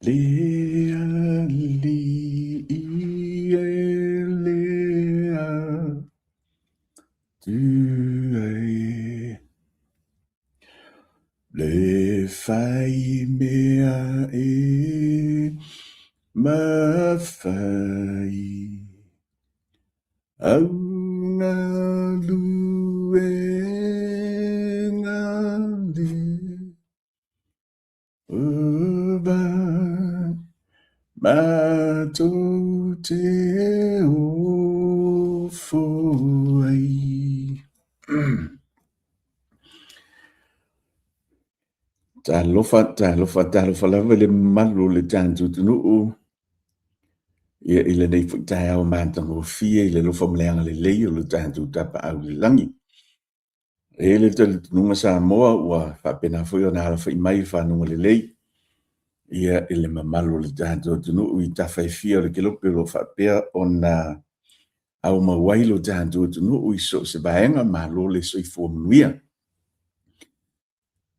Le Alii e le Atua e, Le whai mea e mawhai, Au galue galue. Uba matou te ofo ai. Talofa, talofa, talofa lava i le mamalu o le tatou atunuu ia i lenei foi taeao matagofie i le alofa ma le agalelei o le tatou Tapaau i le Lagi. E i ai le talitonuga Samoa ua faapena foi ona alafai mai i fanuga lelei ia i le mamalu o le tatou atunuu i tafa e fia o le kelope o lo o faapea ona aumau ai lo tatou atunuu i so o se vaega. Malo le soifua manuia.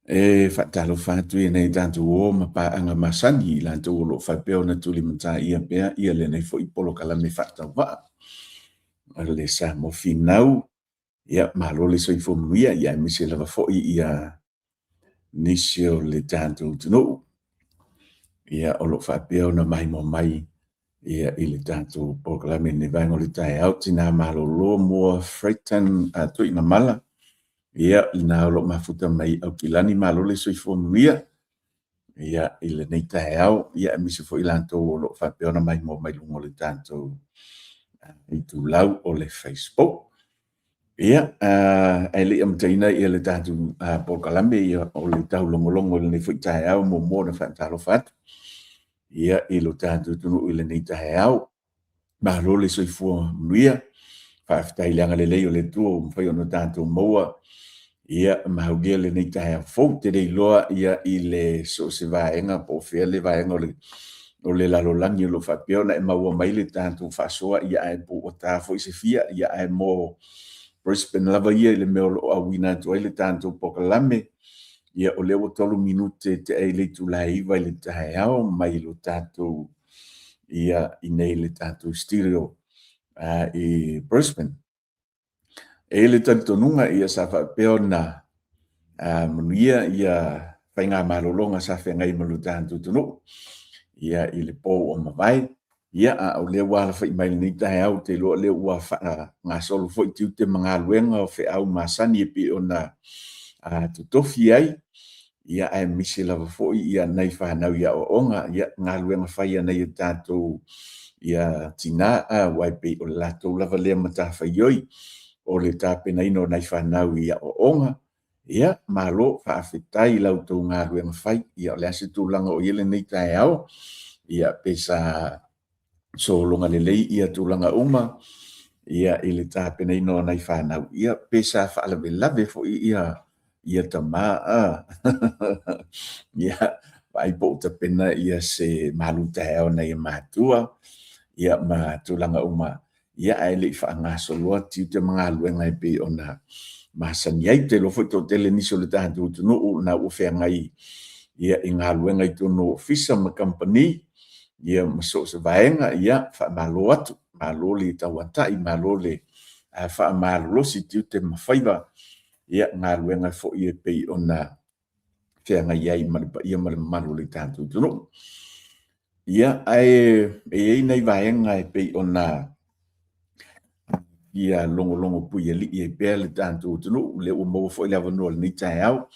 E faatalofa atu i nai tatou uo ma paaga masani i latou o lo o faapea ona tulimataia pea ia lenei foi polokalame faatauvaa o le Samoa Finau. Ia, malo le soifua manuia, ia aemaise lava foi ia nisi o le tatou atunuu ia o lo o faapea ona maimoa mai ia i le tatou polokalame i lenei vaega o le taeao. Tina malolo Moa Freighton Tuigamala, ia lena o lo o mafuta mai Aukilani, malo le soifua manuia ia i lenei taeao, ia aemaise foi i latou o lo o faapea ona maimoa mai luga o le tatou itulau o le Facebook. Ia, ae le i amataina ia le tatou polokalame ia o le taulogologo i lenei foi taeao, muamua ona faatalofa atu ia i lo tatou atunuu i lenei taeao. Malo le soifua manuia, faafetai i le agalelei o le Atua ua mafai ona tatou maua ia ma aulia lenei taeao fou. Ou te le iloa ia i le so o se vaega po o fea le vaega o le lalolagi o lo o faapea ona e maua mai le tatou faasoa, ia ae po ua ta foi se fia, ia ae mo Brisbane lava ia i le mea o lo o auina atu ai le tatou polokalame. Ia o lea ua 3 minute tea i le itula e 9 i le taeao mai lo tatou ia i nei le tatou studio i Brisbane. E i ai le talitonuga ia sa faapea ona manuia ia faigamalologa sa feagai ma lo tatou atunuu ia i le po ua mavae. Ia, a o lea ua alafai mai lenei taeao, ou te iloa o lea ua faagasolo foi tiute ma galuega o feau masani e pei ona totofi ai, ia aemaise lava foi ia nai fanau i aoaoga, ia galuega fai a nai o tatou ia tina, aua e pei o le latou lava lea matafaioi o le tapenaina o nai fanau i aoaoga. Ia, malo, faafetai i la outou galuega fai. Ia, o le a se tulaga o i ai lenei taeao? Ia, pe sa sologa lelei ia tulaga uma ia i le tapenaina o nai fanau. Ia, pe sa faalavelave foi ia ia tama a. Ia, vaai po o tapena ia se malu taeao nai matua ia ma tulaga uma. Ia ae le i faagasoloa tiute ma galuega e pei ona masani ai. Ou te iloa foi toatele nisi o le tatou atunuu na ua feagai ia i galuega i totonu o ofisa ma kamupani ia ma so o se vaega. Ia faamalo atu, malo le tauatai, malo le faamalolosi tiute ma faiva ia galuega foi e pei ona feagai ai ma le paia ma le mamalu o le tatou atunuu. Ia, ae e i ai nai vaega e pei ona ia logologo puialii ai pea le tatou atunuu, lea ua maua foi le avanoa i lenei taeao,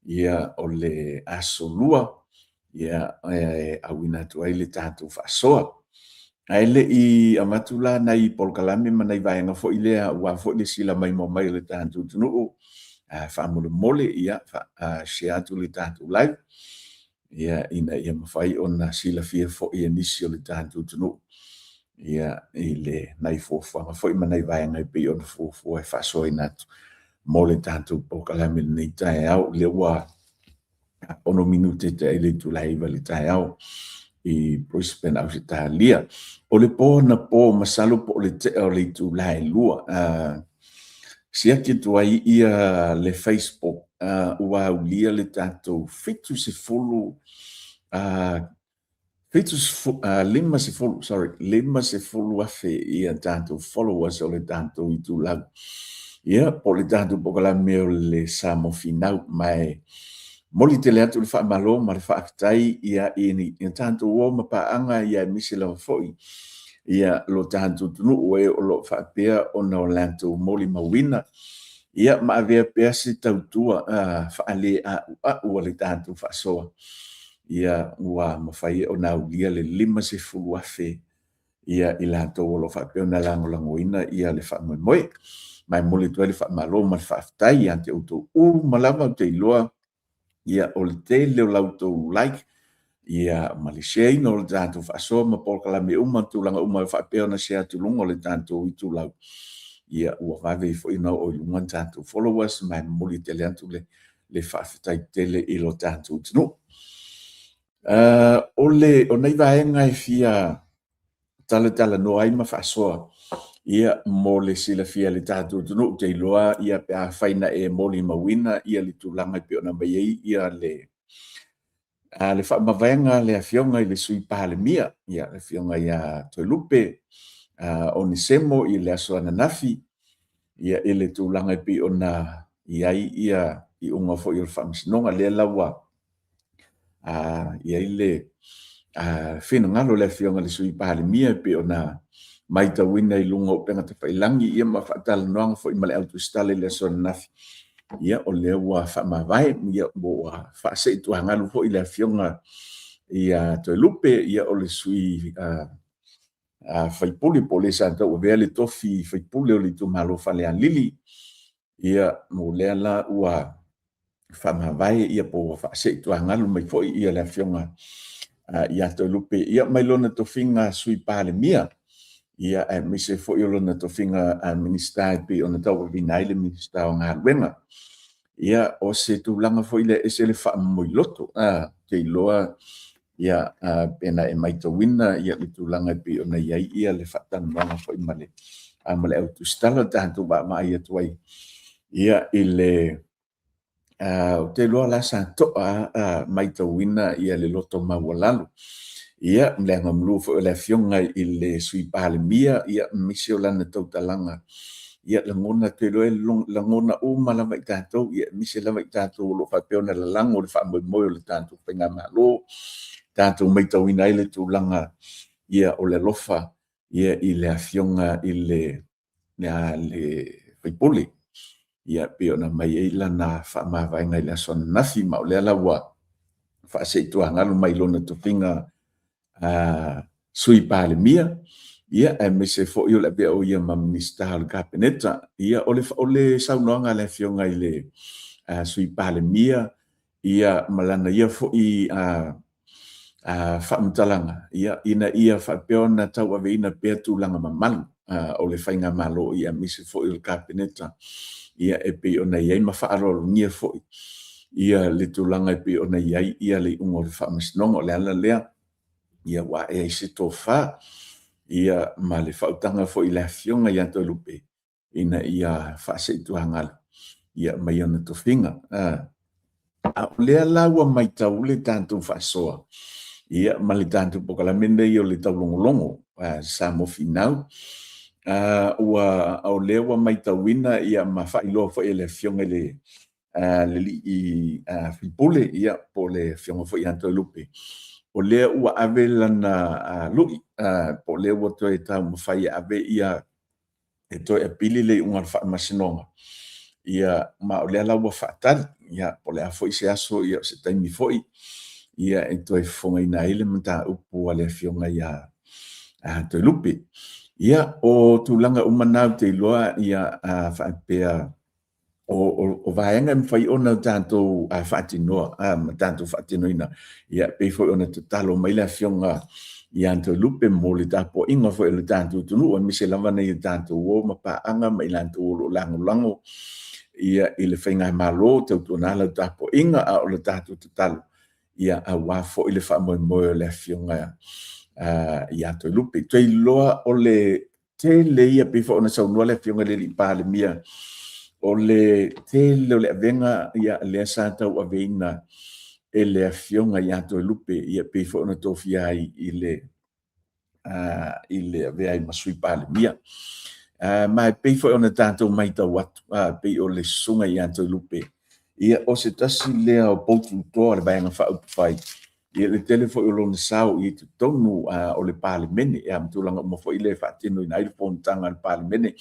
ia o le aso Lua, ia e auina atu ai le tatou faasoa. Ae le i avatu la nai polokalame ma nai vaega foi lea aua foi le silamaimoa mai o le tatou atunuu, faamolemole ia share atu le tatou live ia ina ia mafai ona silafia foi e nisi o le tatou atunuu ia i le nai fuafuaga foi ma nai vaega e pei ona fuafua e faasoaina atu mo le tatou polokalame i lenei taeao. Lea ua 6 minute tea i le itula e 9 i le taeao i Brisbane, Ausetalia. O le po anapo masalo po o le tea o le itula e 2, siaki atu ai ia le Facebook, ua aulia le tatou 70 50, sorry, 50,000 ia tatou followers o le tatou itulau. Ia, po o le tatou polokalame o le Samoa Finau. Ma e momoli tele atu le faamalo ma le faafetai ia i ia tatou o ma paaga ia aemaise lava foi ia lo tatou atunuu e o lo o faapea ona o latou molimauina ia ma avea pea se tautua faaleauau a le tatou faasoa ia ua mafai ona aulia le 50,000 ia i latou o lo o faapea ona lagolagoina ia le faamoemoe. Ma e momoli atu ai le faamalo ma le faafetai ia te outou uma lava, ou te iloa ia o le tele o la outou like ia ma le share ina o le tatou faasoa ma polokalame uma, tulaga uma e faapea ona share atu i luga o le tatou itulau, ia ua vave foi ona oo i luga tatou followers, ma e momoli tele atu le faafetai tele i lo tatou atunuu. O le o nei vaega e fia talatalanoa ai ma faasoa ia mo le silafia e le tatou atunuu, ou te iloa ia pe afai na e molimauina ia le tulaga e pei ona aumai ai ia le le faamavaega a le Afioga i le Sui Palemia, ia le Afioga ia Toelupe Onesemo i le aso ananafi, ia i le tulaga e pei ona i ai ia iuga foi o le Faamasinoga, lea la ua i ai le finagalo o le Afioga i le Sui Palemia e pei ona matauina i luga o upega tafailagi ia ma faatalanoaga foi ma le au tusitala i le aso ananafi, ia o lea ua faamavae, ia ua faaseituagalu foi le Afioga ia Toelupe, ia o le sui faipule po o le sa tauavea le tofi faipule o le itumalo Falealili, ia mo lea la ua faamavae ia po ua faaseituagalu mai foi ia le Afioga ia Toelupe ia mai lona tofiga Sui Palemia, ia aemaise foi o lona tofiga Minisita e pei ona tauaveina ai le Minisita o Galuega. Ia o se tulaga foi lea e ese le faamomoiloto, ou te iloa ia pe na e matauina ia le tulaga e pei ona i ai ia le faatalanoaga foi ma le ma le au tusitala tatou vaavaai atu ai ia i le ou te iloa la sa toa matauina ia le loto maualalo ia le agamulu foi o le Afioga i le Sui Palemia ia aemaise o lana tautalaga ia lagona ou te iloa e lagona uma lava i tatou ia aemaise lava i tatou o lo o faapea ona lalago le faamoemoe o le tatou faigamalo, tatou matauina ai le tulaga ia o le alofa ia i le Afioga i le le faipule ia pei ona aumai ai lana faamavaega i le aso ananafi, ma o lea la ua faaseituagalu mai lona tofiga Sui Palemia, ia aemaise foi o le avea o ia ma Minisita o le Kapeneta. Ia o le o le saunoaga a le Afioga i le Sui Palemia ia ma lana ia foi faamatalaga, ia ina ia faapea ona tauaveina pea tulaga mamalu o le faigamalo ia aemaise foi o le Kapeneta, ia e pei ona i ai ma faaaloalogia foi ia le tulaga e pei ona i ai ia le iuga o le Faamasinoga. O le ala lea ia ua ae ai se tofa ia ma le faautaga foi i le Afioga ia Toelupe ina ia faaseituagalu ia mai ona tofiga. A o lea la ua matau le tatou faasoa ia ma le tatou polokalame lenei o le taulogologo Samoa Finau, ua o lea ua matauina ia ma faailoa foi e le Afioga i le alii faipule ia po o le Afioga foi ia Toelupe, o lea ua ave lana lui, po o lea ua toe taumafai e ave ia e toe apili le iuga o le Faamasinoga, ia ma o lea la ua faatali, ia po o le a foi se aso, ia o se taimi foi ia e toe fofogaina ai le mataupu a le Afioga ia Toelupe. Ia o tulaga uma na ou te iloa ia faapea o vaega e mafai ona tatou faatinoa ma tatou faatinoina, ia pei foi ona tatalo mai le Afioga ia Toelupe mo le tapuaiga foi a le tatou atunuu, aemaise lava nai o tatou uo ma paaga ma i latou o lo o lagolago ia i le faigamalo, tautuana lau tapuaiga, a o le tatou tatalo, ia aua foi le faamoemoe o le Afioga ia Toelupe. Ou te iloa o le tele ia, pei foi ona saunoa le Afioga i le alii Palemia, o le tele o le avega ia lea sa tauaveina e le Afioga ia Toelupe, ia pei foi ona tofia ai i le i le avea ai ma Sui Palemia. Ma e pei foi ona tatou matau atu, pei o le susuga ia Toelupe, ia o se tasi lea o poututoa o le Vaega Faaupufai, ia le tele foi o lona sao i totonu o le Palemene, ia ma tulaga uma foi lea e faatinoina ai le fonotaga a le Palemene,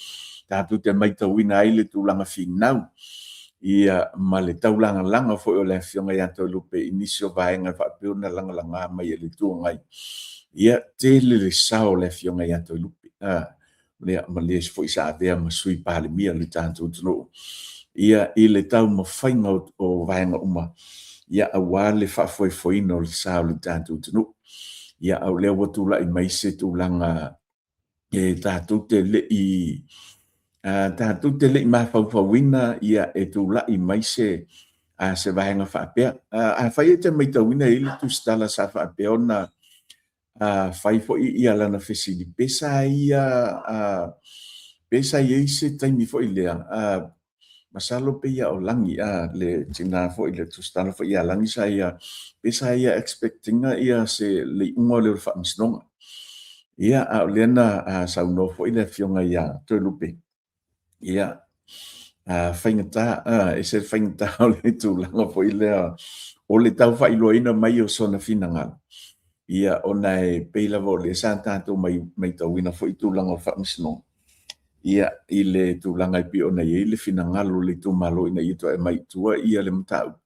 tatou te matauina ai le tulaga finau, ia ma le taulagalaga foi o le Afioga ia Toelupe i nisi o vaega e faapea ona lagalaga mai e le Itu Agai. Ia tele le sao o le Afioga ia Toelupe, ia ma le foi sa avea ma Sui Palemia o le tatou atunuu, ia i le taumafaiga o vaega uma, ia aua le faafoefoeina o le sa o le tatou atunuu. Ia a o lea ua tulai mai se tulaga e tatou te le i mafaufauina ia e tulai mai se se vaega faapea. Afai e te matauina e i ai le tusitala sa faapea ona fai foi ia lana fesili, pe sa ia pe sa i ai se taimi foi lea, masalo pei ia o Lagi, le tina foi le tusitala foi ia Lagi sa ia, pe sa ia expect ina ia se le iuga lea o le faamasinoga. Ia, a o lea na saunoa foi le Afioga ia Toelupe, ia, faigata, e ese le faigata o le tulaga foi lea o le tau faailoaina mai o sona finagalo, ia, ona e pei lava o lea sa tatou matauina foi tulaga o faamasinoga, ia, i le tulaga e pei ona i ai le finagalo o le itumalo ina ia toe aumai i tua ia le mataupu.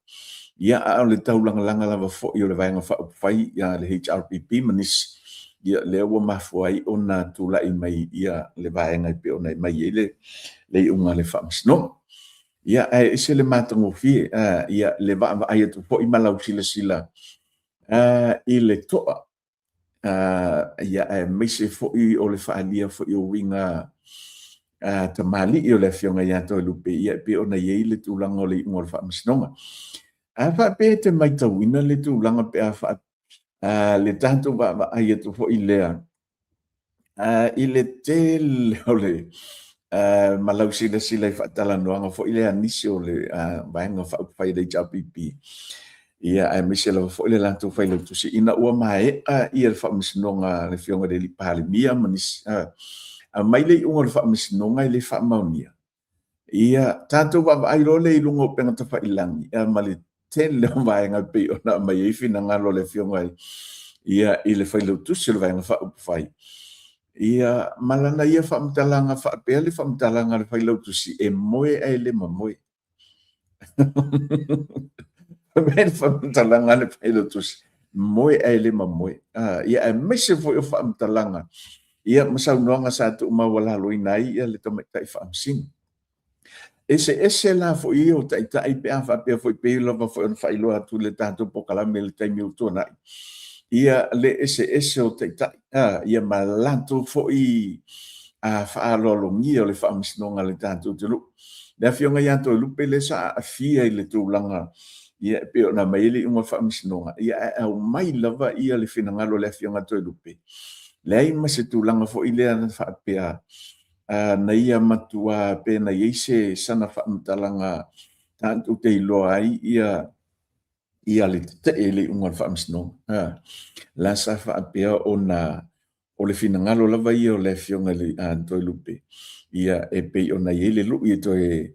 Ia, a o le taulagalaga lava foi o le Vaega Faaupufai ia le HRPP ma nisi, ia lea ua mafua ai ona tulai mai ia le vaega e pei ona aumai ai le iuga a le Faamasinoga. Ia, ae ese le matagofie, ia le vaavaai atu foi ma lau silasila i le toa ia aemaise foi o le faaalia foi o uiga tamalii o le Afioga ia Toelupe, ia e pei ona i ai le tulaga o le iuga o le Faamasinoga. A faapea e te matauina le tulaga pe a le tatou vaavaai atu foi lea i le tele o le ma lau silasila i faatalanoaga foi lea a nisi o le Vaega Faaupufai a le HRPP, ia aemaise lava foi le latou Failautusi ina ua maea ia le faamasinoga a le Afioga i le Palemia ma nisi, aumai le iuga o le faamasinoga e le faamaonia. Ia tatou vaavaai loa lea i luga o upega tafailagi ma le tele o vaega e pei ona aumai ai finagalo o le Afioga ia i le Failautusi o le Vaega Faaupufai, ia ma lana ia faamatalaga faapea le faamatalaga a le Failautusi, e moe ae le mamoe. Fai mai le faamatalaga a le Failautusi, moe ae le mamoe. Ia aemaise foi o faamatalaga ia ma saunoaga sa tuumaualaloina ai ia le tamaitai faamasino. Eseese la foi ia o taitai pe a faapea foi pei lava foi ona faailoa atu i le tatou polokalame i le taimi ua tuanai, ia le eseese o taitai, ia ma latou foi faaaloalogia o le faamasinoga a le tatou atunuu. Le Afioga ia Toelupe lea sa aafia i le tulaga ia e pei ona aumai ai le iuga o le faamasinoga, ia ae aumai lava ia le finagalo o le Afioga a Toelupe, leai ma se tulaga foi lea na faapea na ia matua pe na i ai se sana faamatalaga tatou te iloa ai ia ia le tetee i le iuga o le faamasinoga. La sa faapea ona o le finagalo lava ia o le Afioga i le Toelupe, ia e pei ona i ai le lui e toe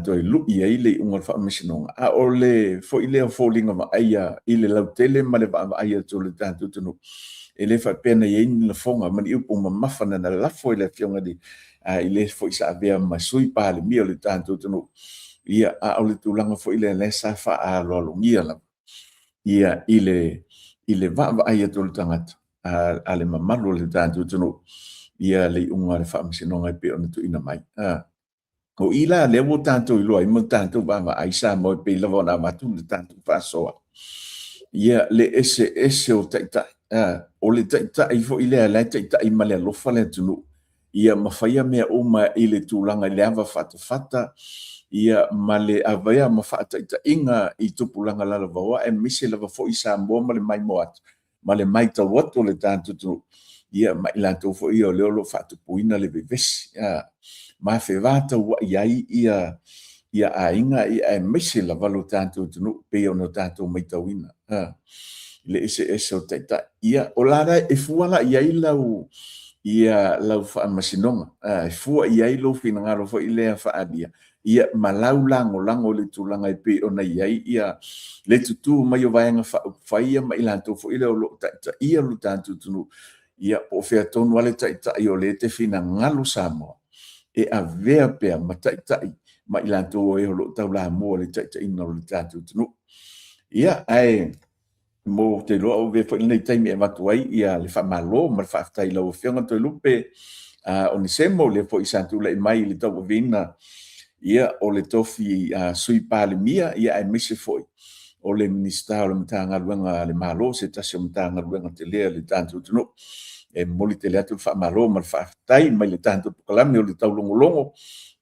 toe lui ai le iuga o le faamasinoga, a o le foi lea o foliga vaaia i le lautele ma le vaavaai atu o le tatou atunuu, e le faapea na i ai ni lafoga ma ni upu mamafa na lafo e le Afioga i le foi sa avea ma Sui Palemia o le tatou atunuu, ia, a o le tulaga foi lea lea sa faaaloalogia lava ia i le vaavaai atu o le tagata a le mamalu o le tatou atunuu ia le iuga o le faamasinoga e pei ona tuuina mai. O i la lea ua tatou iloa ai ma tatou vaavaai Samoa e pei lava ona avatu le tatou faasoa, ia le eseese o taitai. O le taitai foi lea la e taitai ma le alofa le atunuu, ia ma faia mea uma i le tulaga i le ava fatafata, ia ma le avea ma faataitaiga i tupulaga lalovaoa, aemaise lava foi Samoa ma le maimoa atu ma le matau atu o le tatou atunuu, ia ma i latou foi ia o lea o lo o faatupuina le vevesi, ma fevatauai ai ia. ia aiga ia aemaise lava lo tatou atunuu pei ona tatou matauina le eseese o taitai. Ia, o la e fua la i ai lau ia lau faamasinoga, e fua i ai lou finagalo foi lea faaalia, ia ma lau lagolago i le tulaga e pei ona i ai ia le tutū mai o Vaega Faaupufai ia ma i latou foi lea o lo o taitaia lo tatou atunuu, ia po o fea tonu lava le taitai o lea e te finagalo Samoa e avea pea ma taitai ma i latou o e o lo o taulamua i le taitaiga o le tatou atunuu. Ia, ae mo te iloa ua avea foi lenei taimi e avatu ai ia le faamalo ma le faafetai i lau Afioga Toelupe Onesemo, lea foi sa tulai mai i le tauaveina ia o le tofi Sui Palemia, ia aemaise foi o le Minisita o le Matagaluega a le Malo, se tasi o Matagaluega tele a le tatou atunuu. E momoli tele atu le faamalo ma le faafetai mai le tatou polokalame o le taulogologo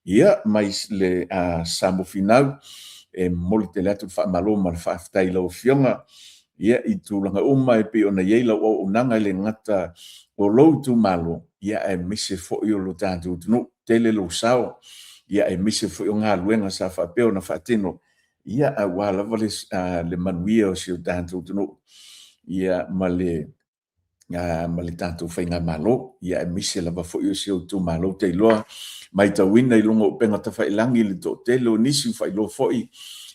ia mai le Samoa Finau. E momoli tele atu le faamalo ma le faafetai i lau Afioga ia i tulaga uma e pei ona i ai lau auaunaga e le gata o lou itumalo, ia aemaise foi o lo tatou atunuu. Tele lou sao, ia aemaise foi o galuega sa faapea ona faatino, ia aua lava le manuia o si o tatou atunuu, ia ma le ma le tatou faigamalo, ia aemaise lava foi o si ou itumalo. Ou te iloa, matauina i luga o upega tafailagi le toatele o nisi ua faailoa foi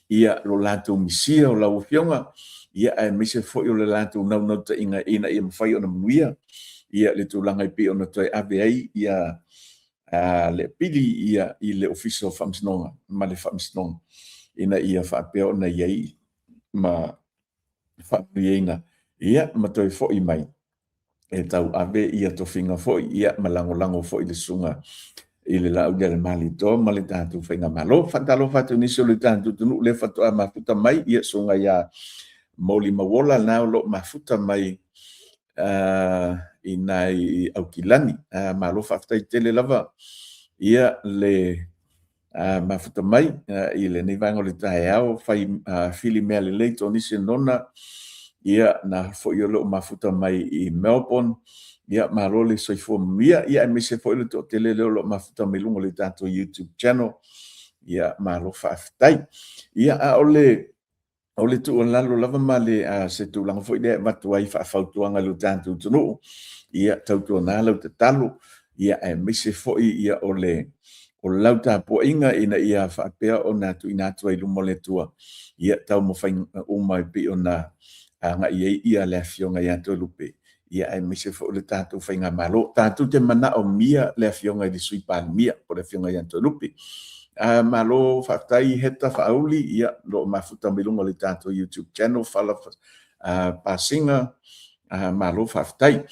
ia lo latou misia o lau Afioga, ia aemaise foi o le latou naunautaiga ina ia mafai ona manuia ia le tulaga e pei ona toe ave ai ia le pili ia i le Ofisa o Faamasinoga ma le Faamasinoga ina ia faapea ona i ai ma faamanuiaina ia ma toe foi mai e tauave ia tofiga foi ia ma lagolago foi le susuga i le Laaulialemalietoa ma le tatou faigamalo. Faatalofa atu i nisi o le tatou atunuu lea faatoa mafuta mai, ia susuga ia Molimauola na o lo o mafuta mai i nai Aukilani. Malo faafetai tele lava ia le mafuta mai i lenei vaega o le taeao, fai fili mea lelei Tonisi Nona, ia na foi o lo o mafuta mai i Melbourne, ia malo le soifua manuia, ia aemaise foi le toatele lea o lo o mafuta mai luga o le tatou YouTube channel, ia malo faafetai. Ia a o le O le tuualalo lava ma le se tulaga foi lea e avatu ai faafautuaga i lo tatou atunuu, ia tautuana lau tatalo, ia aemaise foi ia o le o lau tapuaiga ina ia faapea ona tuuina atu ai i luma o le Atua, ia taumafaiga uma e pei ona agai ai ia le Afioga ia Toelupe, ia aemaise foi o le tatou faigamalo. Tatou te manaomia le Afioga i le Sui Palemia po o le Afioga ia Toelupe. Malo faafetai Heta Faauli, ia lo o mafuta mai luga o le tatou YouTube channel Fala Pasiga, malo faafetai.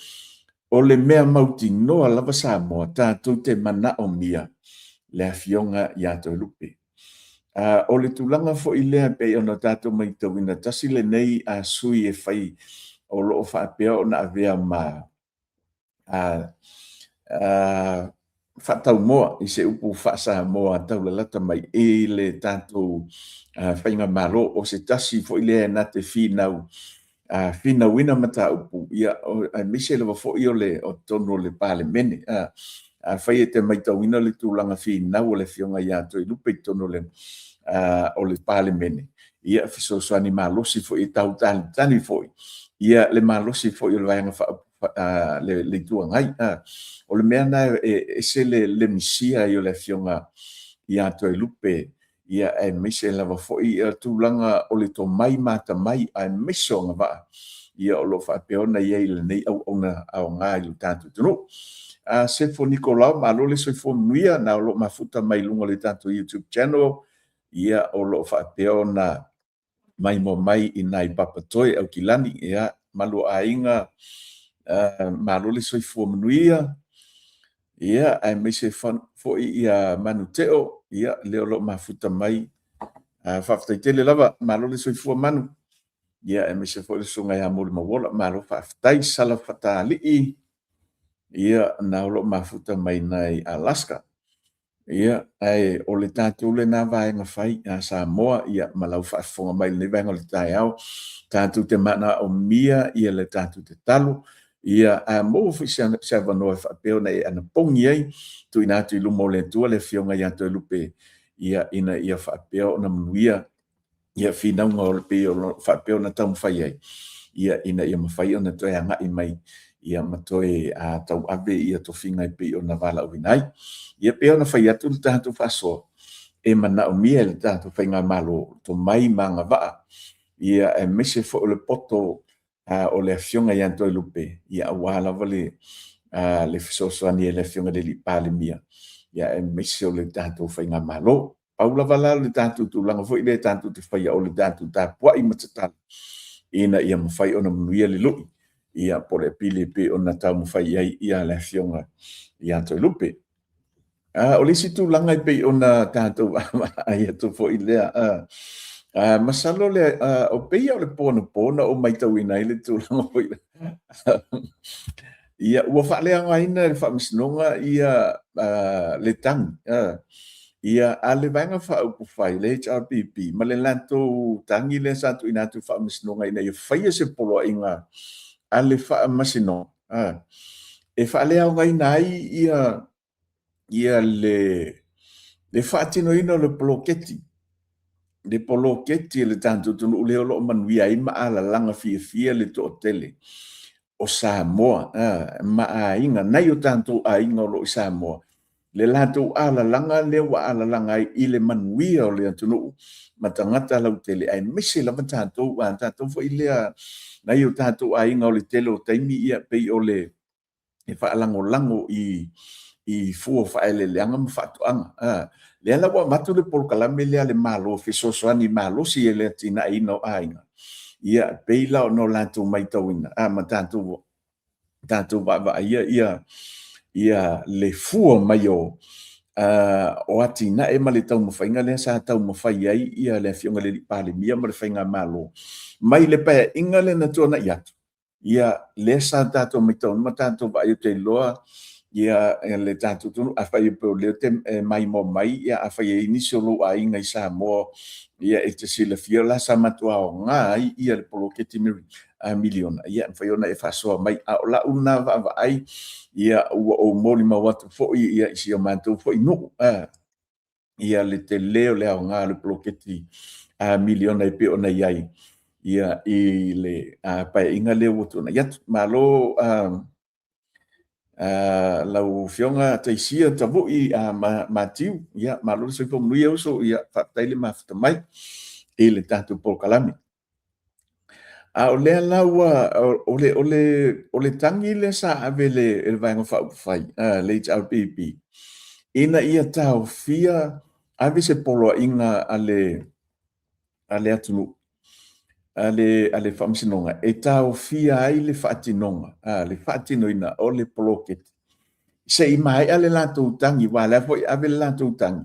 O le mea mautinoa lava Samoa, tatou te manaomia le Afioga ia Toelupe. O le tulaga foi lea pei ona tatou matauina, tasi lenei sui e fai o lo o faapea ona avea ma faataumoa i se upu faa-Samoa taulalata mai i le tatou faigamalo. O se tasi foi lea na te finau finauina mataupu, ia, aemaise lava foi o le o totonu o le Palemene. Afai e te matauina le tulaga finau o le Afioga ia Toelupe i totonu o le Palemene, ia, fesoasoani malosi foi e tau talitali foi ia le malosi foi o le Vaega le Itu Agai. O le mea lena e ese le misia ai o le Afioga ia Toelupe, ia aemaise lava foi ia tulaga o le tomai ma atamai aemaise o agavaa ia o lo o faapea ona i ai i lenei auauna aoga i lo tatou atunuu. Sefo Nikolao, malo le soifua manuia, na o lo o mafuta mai luga o le tatou YouTube channel, ia o lo o faapea ona maimoa mai i nai Papatoe Aukilani, ia malu o aiga, malo le soifua manuia, ia aemaise foi ia Manuteo, ia lea o lo o mafuta mai. Faafetai tele lava, malo le soifua Manu, ia aemaise foi le susuga ia Molimauola, malo faafetai. Salafatalii, ia na o lo o mafuta mai nai Alaska. Ia, ae o le tatou lena vaega fai a Samoa, ia, ma lau faafofoga mai i lenei vaega o le taeao, tatou te manaomia ia le tatou tatalo, ia, a maua foi se avanoa e faapea ona e anapogi ai, tuuina atu i luma o le Atua le Afioga ia Toelupe, ia, ina ia faapea ona manuia ia finauga o le pei o faapea ona taumafai ai, ia, ina ia mafai ona toe agai mai ia ma toe tauave ia tofiga e pei ona valaauina ai. Ia pei ona fai atu le tatou faasoa, e manaomia e le tatou faigamalo tomai ma agavaa, ia aemaise foi o le poto o le Afioga ia Toelupe, ia aua lava le fesoasoani a le Afioga i le Palemia, ia aemaise o le tatou faigamalo. Pau lava la le tatou tulaga foi lea tatou te faia, o le tatou tapuai ma tatalo ina ia mafai ona manuia le lui, ia po o le apili e pei ona taumafai ai ia le Afioga ia Toelupe. O le isi tulaga e pei ona tatou vaavaai atu foi lea, masalo le, o pei o le po anapo na ou matauina ai le tulaga foi lea. Ia, ua faaleaogaina e le Faamasinoga ia le tagi, ia, a le Vaega Faaupufai, le HRPP, ma le latou tagi lea sa tuuina atu i le Faamasinoga ina ia faia se poloaiga a le Faamasinoga, e faaleaogaina ai ia ia le faatinoina o le poloketi, le poloketi a le tatou atunuu lea o lo o manuia ai ma alalaga fiafia le toatele o Samoa ma aiga, nai o tatou aiga o lo o i Samoa, le latou alalaga lea ua alalaga ai i le manuia o le atunuu ma tagata lautele, aemaise lava tatou, a tatou foi lea, nai o tatou aiga o le tele o taimi, ia pei o le e faalagolago i fua o faaeleeleaga ma faatoaga. Lea la ua avatu le polokalame lea a le Malo e fesoasoani malosi i le atinaeina o aiga, ia pei la ona latou matauina ma tatou vaavaaia ia le fua mai o atinae ma le taumafaiga lea sa taumafai ai ia le Afioga i le Palemia ma le Faigamalo mai le Paeaiga lea na tuanai atu. Ia, lea sa tatou matauina ma tatou vaai, ou te iloa ia le tatou atunuu, afai e pei o lea e te maimoa mai, ia afai e i ai nisi o lou aiga i Samoa, ia e te silafia la sa matua aoga ai ia le poloketi miliona, ia e mafai ona e faasoa mai. A o lau lena vaavaai, ia ua ou molimau atu foi ia i si o matou foi nuu, ia le tele o le aoga o le poloketi miliona e pei ona i ai ia i le paeaiga lea ua tuanai atu. Malo lau Afioga Taisia Tavui Matiu, ia malo le soifua manuia uso, ia faafetai le mafuta mai i le tatou polokalame. A o lea la ua, o le tagi lea sa ave e le Vaega Faaupufai, le HRPP, ina ia taofia, ave se poloaiga a le atunuu, a le Faamasinoga, e taofia ai le faatinoga, le faatinoina o le poloketi, se i maea le latou tagi, aua o lea foi e ave le latou tagi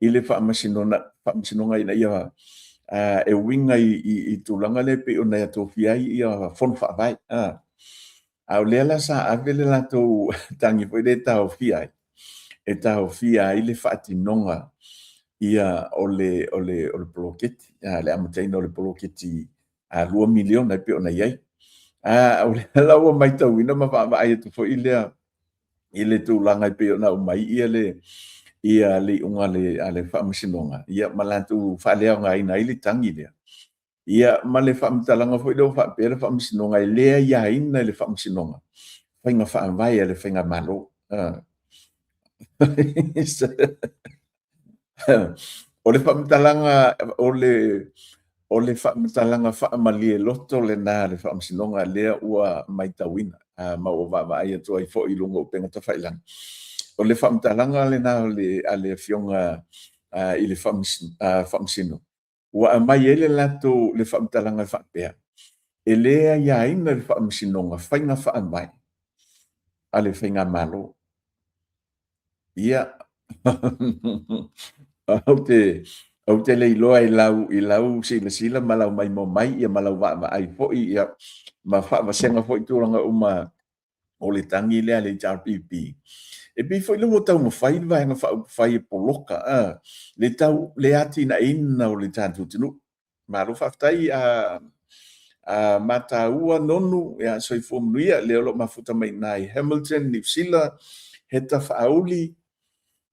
i le Faamasinoga ina ia e uiga i tulaga lea pei ona ia tofia ai ia Fono Faavae. A o lea la sa ave le latou tagi foi lea e taofia ai, e taofia ai le faatinoga ia o le poloketi, le amataina o le poloketi $2 miliona e pei ona i ai. O lea la ua matauina ma vaavaai atu foi lea i le tulaga e pei ona aumai ia le iuga a le Faamasinoga, ia ma latou faaleaogaina ai le tagi lea. Ia ma le faamatalaga foi lea ua faapea le Faamasinoga e le aiaina e le Faamasinoga faiga faavae a le Faigamalo. O le faamatalaga o le faamatalaga faamalie loto lena a le Faamasinoga lea ua matauina ma ua vaavaai atu ai foi i luga o upega tafailagi. O le faamatalaga lena a le Afioga i le Faamasino, ua aumai ai le latou le faamatalaga e faapea, e le aiaina e le Faamasinoga faiga faavae a le Faigamalo. Ia, ou te le iloa i lau silasila ma lau maimoa mai ia ma lau vaavaai foi ia ma faavasega foi tulaga uma o le tagi lea a le HRPP. E pei foi lea ua taumafai le Vaega Faaupufai e poloka le tau le atinaeina o le tatou atunuu. Malo faafetai a mataua Nonu, ia soifua manuia, lea o lo o mafuta mai i ina i Hamilton, Niu Sila, Heta Faauli.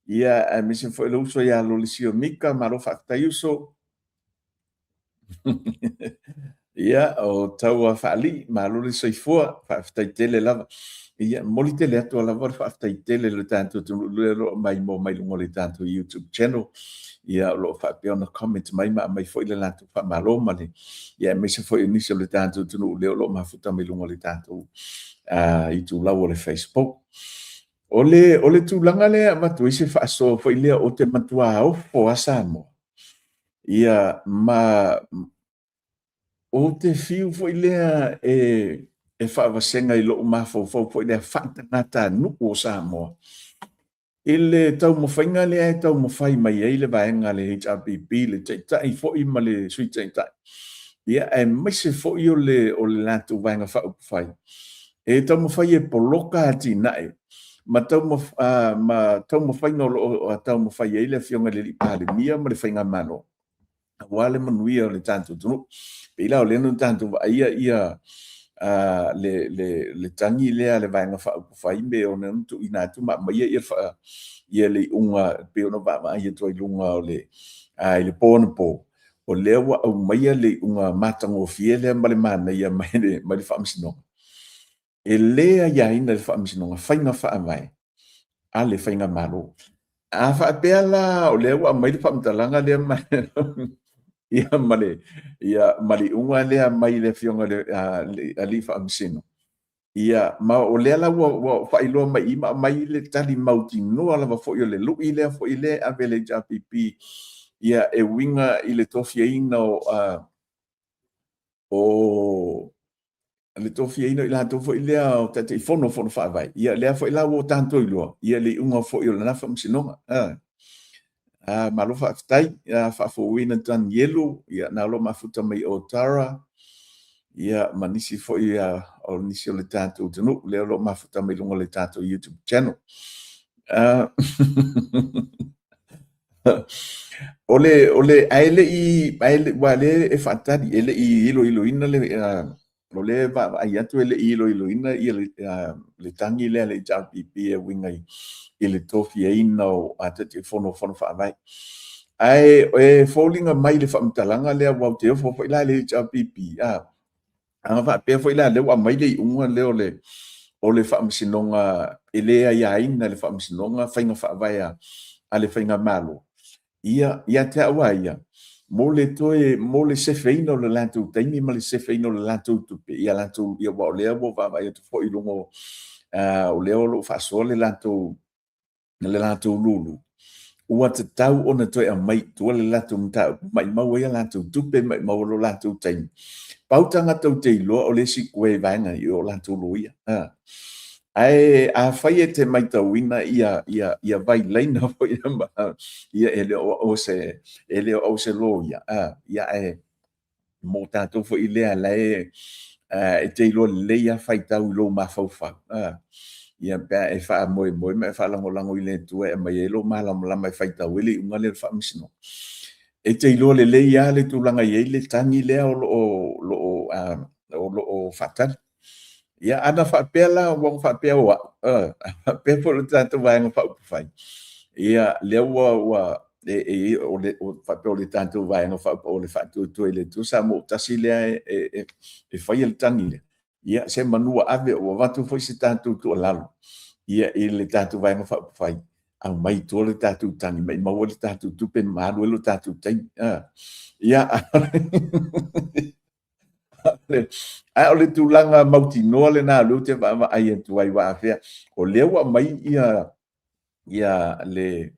Ia, aemaise foi le uso ia Lolesio Mika, malo faafetai uso. Ia, o taua faalii, malo le soifua, faafetai tele lava. Ia, momoli tele atu lava le faafetai tele i le tatou atunuu lea o lo o maimoa mai luga o le tatou YouTube channel. Ia, o lo o faapea ona comment mai ma aumai foi le latou faamalo ma le, ia, aemaise foi o nisi o le tatou atunuu lea o lo o mafuta mai luga o le tatou itulau o le Facebook. O le, o le tulaga lea e avatu ai se faasoa foi lea o te matua ofo a Samoa. Ia, ma ou te fiu foi lea e faavasega i lou mafaufau foi lea faatagatanuu o Samoa i le taumafaiga lea e taumafai mai ai le vaega a le HRPP, le Taitai foi ma le Sui Taitai, ia, aemaise foi o le latou Vaega Faaupufai, e taumafai e poloka atinae ma taumafaiga o lo o taumafai ai le Afioga i le Palemia ma le Faigamalo aua le manuia o le tatou atunuu. Pei la o lea na tatou vaaia ia le tagi lea a le Vaega Faaupufai me ona tuuina atu ma aumaia ia le iuga e pei ona vaavaai atu ai i luga o le i le po anapo, o lea ua aumaia le iuga matagofie lea ma le manaia mai le Faamasinoga. E le aiaina e le Faamasinoga faiga faavae a le Faigamalo. A faapea la o lea ua aumai le faamatalaga lea ma ia ma le ia ma le iuga lea mai le Afioga i le Alii Faamasino, ia ma o lea la ua faailoa mai i i ma aumai le tali mautinoa lava foi o le lui lea foi lea e ave e le HRPP ia e uiga i le tofiaina o o le tofiaina o i latou foi lea o Taitaifono o Fono Faavae, ia lea foi la ua tatou iloa, ia le iuga foi o lena faamasinoga. Malo faafetai, faafouina Tanielu, ia na o lo o mafuta mai o Tara, ia ma nisi foi o nisi o le tatou atunuu, lea o lo o mafuta mai luga o le tatou YouTube channel. O le, o le, ae le i, ae le, ua le e faatali, e le i iloiloina le, o lea e vaavaai atu e le i iloiloina ia le, le tagi lea a le HRPP e uiga i le tofiaina o Taitaifono o Fono Faavae. Ae e foliga mai le faamatalaga lea, aua ou te ofo foi la i le HRPP, A faapea foi la lea ua aumai le iuga lea o le o le faamasinoga e le aiaina e le faamasinoga faiga faavae a le faigamalo, ia, ia te au lava ia, mo le toe, mo le sefeina o le latou taimi ma le sefeina o le latou tupe, ia latou, ia aua o lea ua vaavaai atu foi i luga o, o lea o lo o faasoa le latou le latou lulu, ua tatau ona toe aumai i tua le latou mataupu, maimau ai a latou tupe, maimau ai lo latou taimi. Pau tagata ou te iloa o le isi koe vaega i o latou loia. Ae afai e te maitauina ia, ia, ia vailaina foi ia e le o au se, e le o au se loia, ia ae mo tatou foi lea la e e te iloa lelei lava faitau i lou mafaufau, ia pe a e faamoemoe ma e faalagolago i le Atua e aumai ai lou malamalama e faitau ai le iuga lea o le faamasinoga. E te iloa lelei lava le tulaga e i ai le tagi lea o lo o faatali. Ia, ana faapea la, ua faapea o au, faapea foi le tatou Vaega Faaupufai, ia, lea ua, e, o le, faapea o le tatou Vaega Faaupufai, o le Faatuatua i le Atua Samoa Tasi lea e faia le tagi lea, ia, semanu ua ave, ua avatu foi se tatou tuualalo, ia, i le tatou Vaega Faaupufai, aumai i tua le tatou tagi, maimau ai le tatou tupe ma alu ai lo tatou taimi. Ia, Ae o le tulaga mautinoa lena o lea ou te vaavaai atu ai aua afea, o lea ua aumai ia ia le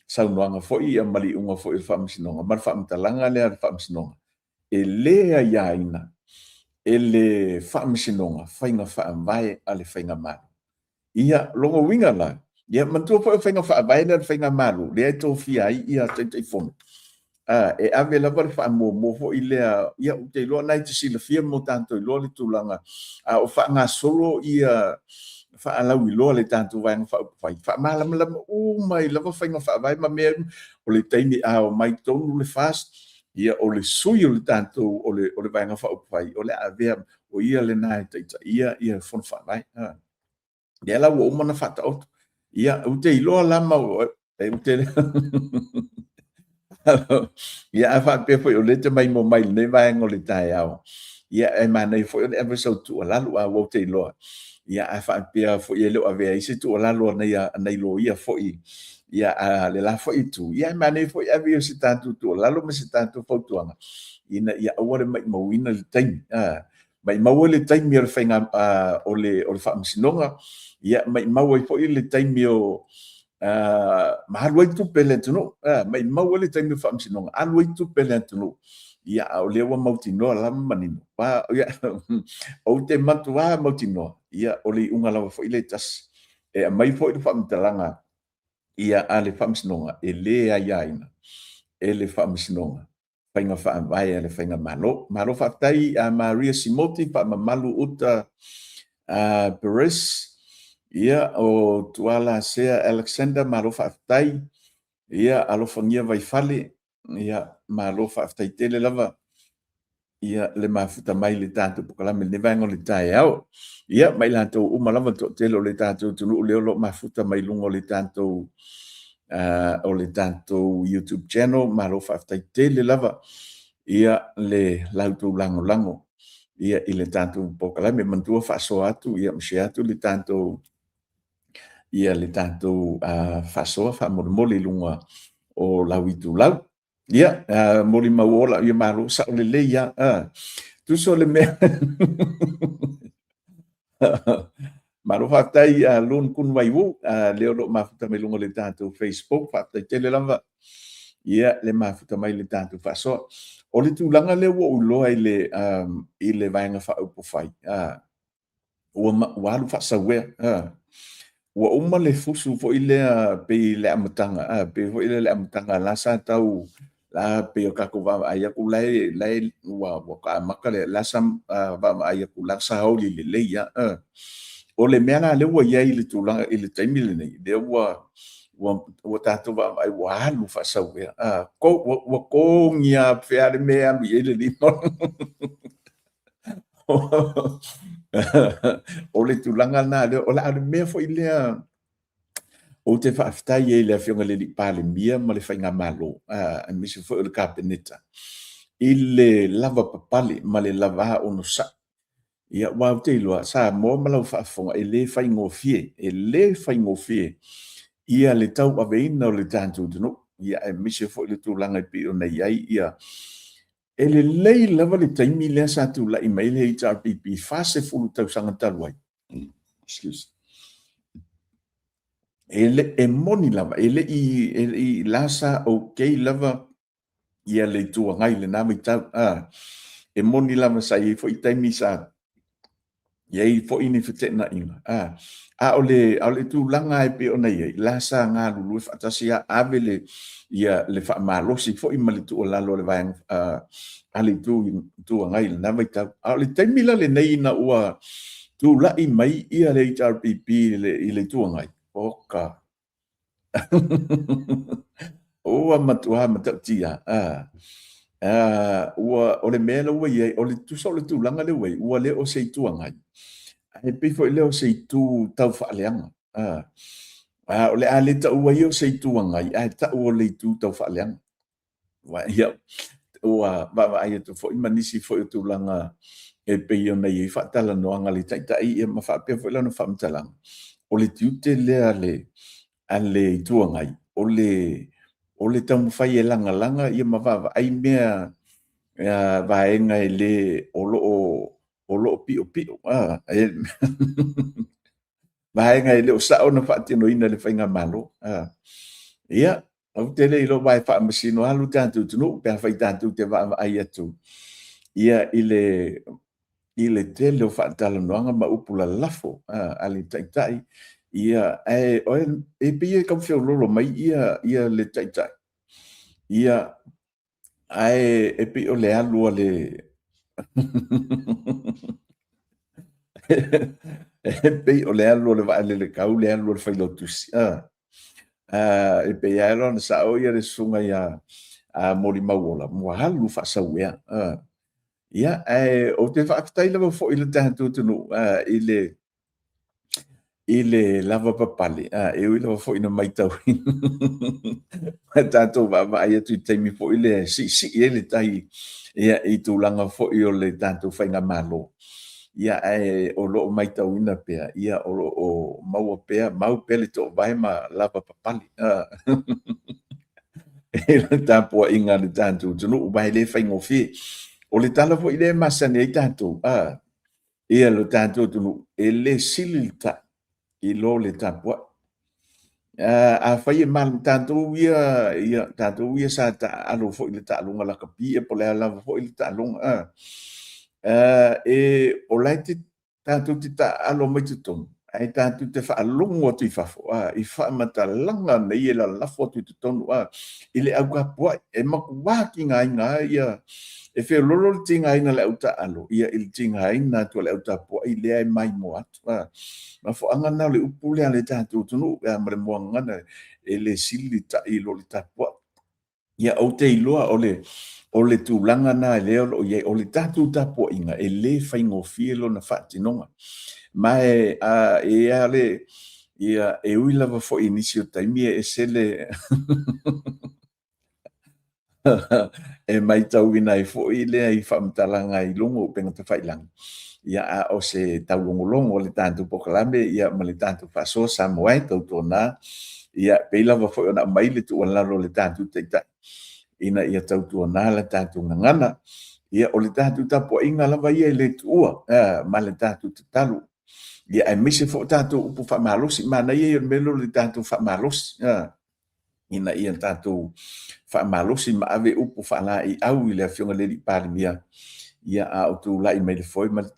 saunoaga foi ia ma le iuga foi o le Faamasinoga ma le faamatalaga lea a le Faamasinoga, e le aiaina e le Faamasinoga faiga faavae a le Faigamalo. Ia, lona uiga la, ia manatua foi o faiga faavae lea a le Faigamalo, lea e tofia ai ia Taitaifono, e ave lava le faamuamua foi lea, ia ou te iloa o lena e te silafia ma tatou iloa le tulaga, a o faagasolo ia faalauiloa le tatou Vaega Faaupufai, faamalamalama uma ai lava faiga faavae ma mea uma. O le taimi a omai tonu le FAST, ia o le sui o le tatou, o le Vaega Faaupufai, o le a avea, o ia lena e taitaia ia Fono Faavae. Lea la ua uma ona faataoto. Ia, ou te iloa la ma... E ou te Ia, a faapea foi o lea e te maimoa mai i lenei vaega o le taeao, ia e manaia foi o le ave o sau tuualalo, aua ou te iloa, ia a faapea foi e le o avea ai se tuualalo a nai loia foi ia a le la foi itu, ia e manaia foi ave o se tatou tuualalo ma se tatou fautuaga ina ia aua le maumauina le taimi. Maumau ai le taimi o le faiga o le o le faamasinoga, ia maumau ai foi le taimi o ma alu ai tupe a le atunuu, maumau ai le taimi o faamasinoga, alu ai tupe a le atunuu. Ia, a o lea ua mautinoa lava ma manino, ia, ou te matua mautinoa, ia, o le iuga lava foi lea e tasi. E aumai foi le faamatalaga ia a le faamasinoga, e le aiaina e le faamasinoga faiga faavae a le faigamalo. Malo faafetai a Maria Simoti, faamamalu uta a Perez, ia o Tuala Sea Alexander, malo faafetai. Ia alofagia Vaifale, ia malo faafetai tele lava ia le mafuta mai le tatou polokalame i lenei vaega o le taeao. Ia ma i latou uma lava le toatele o le tatou atunuu lea o lo o mafuta mai luga o le tatou o le tatou YouTube channel. Malo faafetai tele lava ia le la outou lagolago ia i le tatou polokalame. Manatua faasoa atu ia ma share atu le tatou ia le tatou faasoa faamolemole i luga o lau itulau. Ia, molimau ola, ia malo sao lelei lava. Tusa o le mea Malo faafetai a Lon Kun Wai Wu, lea o lo o mafuta mai luga o le tatou Facebook, faafetai tele lava ia le mafuta mai le tatou faasoa. O le tulaga lea ua ou iloa i le Vaega Faaupufai, ua alu faasauea. Ua uma le fusu foi lea pei le amataga, pei foi lea le amataga la sa tau la pei o tatou vaavaai atu la e la e ua amata le la sa vaavaai atu la sa oli lelei lava. O le mea la lea ua i ai i le tulaga i le taimi lenei, lea ua tatou vaavaai ua alu faasauea, ua togi lava pea le mea e alu i ai le lima. O le tulaga lena lea, o le mea foi lea ou te faafetai ai i le Afioga i le Palemia ma le Faigamalo, aemaise foi o le Kapeneta, i le lavapapale ma le lava onosai. Ia, aua ou te iloa, Samoa ma lau faafofoga, e le faigofie, e le faigofie ia le tauaveina o le tatou atunuu, ia aemaise foi le tulaga e pei ona i ai ia E lelei lava le taimi lea sa tulai mai le HRPP 40 tausaga talu ai. Excuse. E, le, e moni lava, e le i, e le i la sa okay lava ia le Itu Agai i lena vaitau. Ah, e moni lava sa i ai foi taimi sa i ai foi ni feteenaiga. A o le, a o le tulaga e pei ona i ai, la sa galulue faatasi a ave le, ia, le faamalosi foi ma le tuualalo a le vaega a le itu, Itu Agai i lena vaitau. A o le taimi la lenei ina ua tulai mai ia le HRPP i le Itu Agai, oka, Ua matua matautia. Ua, o le mea la ua i ai, o le tusa o le tulaga lea ua i ai, ua le o se Itu Agai, ae pei foi lea o se itu tau faaleaga. O le a le taua ia o se Itu Agai, ae tau o le itu tau faaleaga. Ia, ua vaavaai atu foi ma nisi foi o tulaga e pei ona i ai faatalanoaga a le Taitai ia ma faapea foi lana faamatalaga, o le tiute lea a le Itu Agai, o le o le taumafai e lagalaga ia ma vaavaai mea vaega e le o lo o o lo o piopio vaega e le o sao ona faatinoina e le faigamalo. Ia, ou te le iloa aua e faamasino lava lo tatou atunuu pe afai tatou te vaavaai atu ia i le i le tele o faatalanoaga ma upu lalafo a le Taitai, ia, ae e pei e tau feoloolo mai ia ia le Taitai, ia, ae e pei o le alu a le e pei o le alu o le vaalele kau le alu o le failautusi. E pei lava ona sao ia le susuga ia Molimauola, ua alu faasauea. Ia, ae ou te faafetai lava foi i le tatou atunuu i le i le lava papale, a, e ui lava foi ina matauina ma tatou vaavaai atu i taimi foi lea e siisii ai le tai, ia, i tulaga foi o le tatou faigamalo. Ia, ae o lo o matauina pea, ia, o lo o maua pea, mau pea le toovae ma lava papale, a, i le tapuaiga a le tatou atunuu, aua e le faigofie. O le tala foi lea e masani ai tatou, a, ia lo tatou atunuu, e le sili le tai i lo le tapuai. Afai e malu tatou ia, ia tatou ia sa taaalo foi i le taaloga lakapi ia po o le a lava foi le taaloga, e, o la e te, tatou te taaalo mai totonu, ae tatou te faalogo atu i fafo, i faamatalaga nei e lalafo atu i totonu, i le au tapuai. E matua tigaina lava ia, e feololo le tigaina o le au taaalo, ia i le tigaina atu o le au tapuai lea e maimoa atu. Mafuaaga lena o le upu lea a le tatou atunuu ma le muagagana, e le sili le tai i lo le tapuai. Ia, ou te iloa o le, o le tulaga lena lea o lo o i ai, o le tatou tapuaiga e le faigofie lona faatinoga. Ma e, a, e a le, ia, e ui lava foi i nisi o taimi e ese le e matauina ai foi lea i faamatalaga i luga o upega tafailagi, ia, a o se taulogologo o le tatou polokalame, ia, ma le tatou faasoa Samoa e tautuana, ia, pei lava foi ona aumai le tuualalo a le tatou Taitai ina ia tautuana le tatou gagana. Ia, o le tatou tapuaiga lava ia e le tuua, ma le tatou tatalo. Ia, aemaise foi tatou upu faamalosi, manaia ia o le mea lea o le tatou faamalosi, ina ia tatou faamalosi ma ave upu faalaeiau i le Afioga i le Alii Palemia, ia, a o tulai mai le foe ma le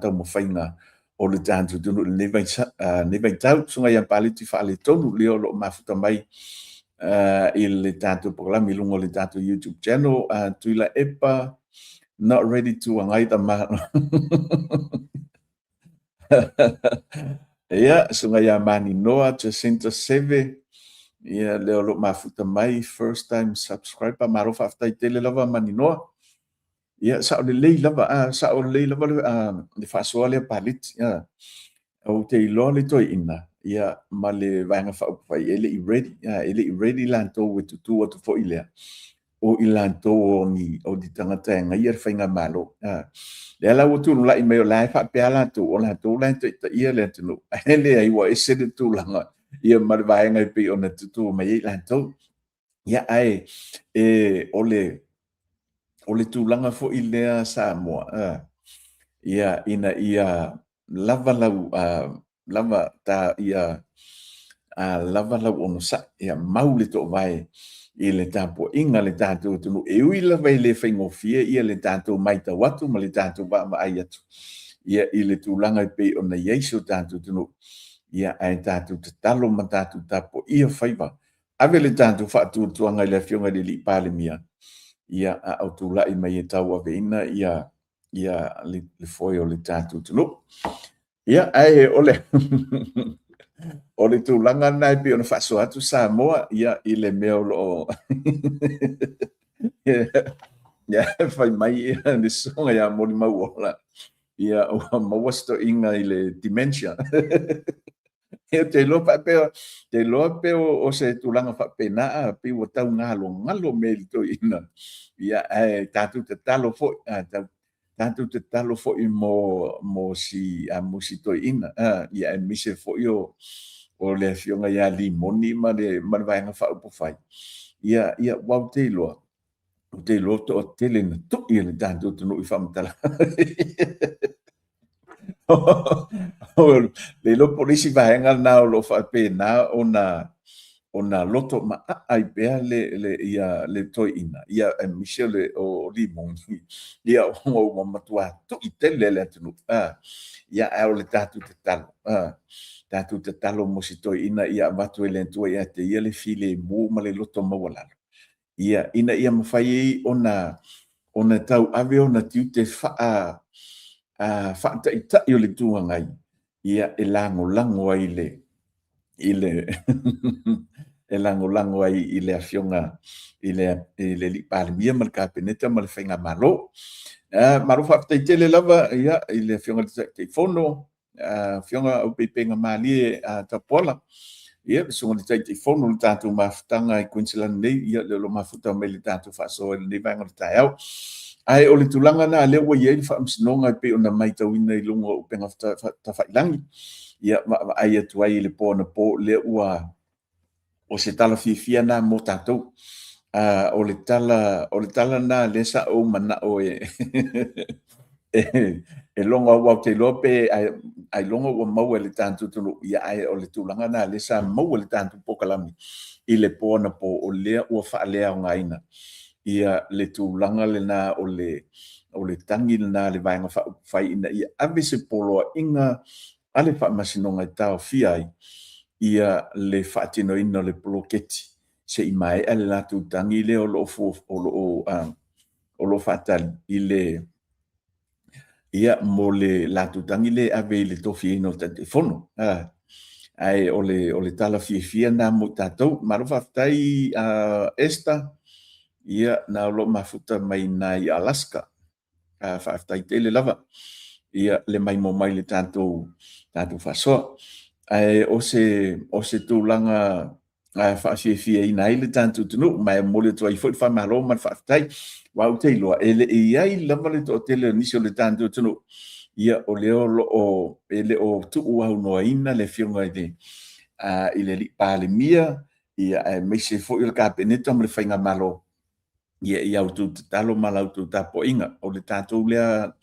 taumafaiga o le tatou atunuu i lenei vaitau. Susuga ia Paleti Faaletonu, lea o lo o mafuta mai i le tatou polokalame i luga o le tatou YouTube channel, Tuilaepa, not ready to agai the malo. Ia, susuga ia Maninoa, Jacinta Seve, ia, lea o lo o mafuta mai, first time subscriber, malo faafetai tele lava Maninoa. Ia, sao lelei lava, a, sao lelei lava le, a, le faasoa lea Paleti. A, ou te iloa le toeaina, ia, ma le Vaega Faaupufai, e le i ready, a, e le i ready latou e tutū atu foi lea, o i latou o ni, o ni tagata e agaia le faigamalo. A, lea la ua tulai mai o la e faapea latou, o latou la e taitaia le atunuu, ae leai ua ese le tulaga, ia, ma le vaega e pei ona tutū mai ai latou. Ia, ae e, o le, o le tulaga foi lea Samoa, ia, ina ia lava lau, lava ta, ia, lava lau onosai, ia mau le toovae i le tapuaiga a le tatou atunuu. E ui lava e le faigofie ia le tatou matau atu ma le tatou vaavaai atu, ia, i le tulaga e pei ona i ai si o tatou atunuu, ia, ae tatou tatalo ma tatou tapuaia faiva. Ave le tatou faatuatuaga i le Afioga i le Alii Palemia, ia, a o tulai mai e tauaveina ia, ia le, le foe o le tatou atunuu. Ia, ae o le, o le tulaga lena e pei ona faasoa atu Samoa, ia, i le mea o lo o ia, fai mai ia le susuga ia Molimauola, ia, ua maua se toeaina i le dementia. Ia, te iloa faapea, te iloa pe o se tulaga faapena, a pei ua tau galogalo mea i le toeaina. Ia, ae tatou tatalo foi, a, tatou tatalo foi mo, mo si, a, mo si toeaina, a, ia, aemaise foi o, o le Afioga ia Limoni ma le, ma le Vaega Faaupufai. Ia, ia, aua ou te iloa, ou te iloa toatele na tui e le tatou atunuu i faamatalaga. Le iloa po o le isi vaega lena o lo o faapena ona ona loto maaa ai pea le le ia le toeaina, ia aemaise o le o Limoni, ia ona ua matua tui tele le atunuu, ia ae o le tatou tatalo, tatou tatalo mo si toeaina ia avatu e le Atua ia te ia le filemu ma le loto maualalo, ia ina ia mafai ai ona ona tauave ona tiute faa faataitai o le Itu Agai, ia e lagolago ai le i le e lagolago ai i le Afioga i le i le Alii Palemia ma le Kapeneta ma le Faigamalo. Malo faafetai tele lava ia i le Afioga i le Taitaifono. Afioga Aupeipega Malie Tapuala, ia, le susuga i le Taitaifono o le tatou mafutaga i Queensland nei, ia, lea o lo o mafuta mai i le tatou faasoa i lenei vaega o le taeao. Ae o le tulaga lena lea ua i ai le faamasinoga e pei ona matauina i luga o upega tafailangi, ia, vaavaai atu ai i le po anapo, lea ua o se tala fiafia lena mo tatou. O le tala, o le tala lena lea sa ou manao e e logo aua ou te iloa pe ailoga ua maua e le tatou atunuu, ia ae o le tulaga lena lea sa maua e le tatou polokalame i le po anapo, o lea ua faaleaogaina ia le tulaga lena o le o le tagi lena a le Vaega Faaupufai ina ia ave se poloaiga a le Faamasinoga e taofia ai ia le faatinoina o le poloketi se i maea le latou tagi lea o lo o o lo o o lo o faatali i le ia mo le latou tagi lea e ave i le tofiaina o le Taitaifono. Ae o le o le tala fiafia lena mo i tatou. Malo faafetai Esther, ia na o lo o mafuta mai i Alaska. Faafetai tele lava ia le maimoa mai i le tatou tatou faasoa. Ae o se o se tulaga faafiafiaina ai le tatou atunuu, ma e momoli atu ai foi le faamalo ma le faafetai. Aua ou te iloa e le i i ai lava le toatele o nisi o le tatou atunuu, ia o lea o lo o e le o tuuaunoaina le Afioga i le i le alii Palemia, ia aemaise foi o le Kapeneta ma le Faigamalo ia i a outou tatalo ma la outou tapuaiga. O le tatou lea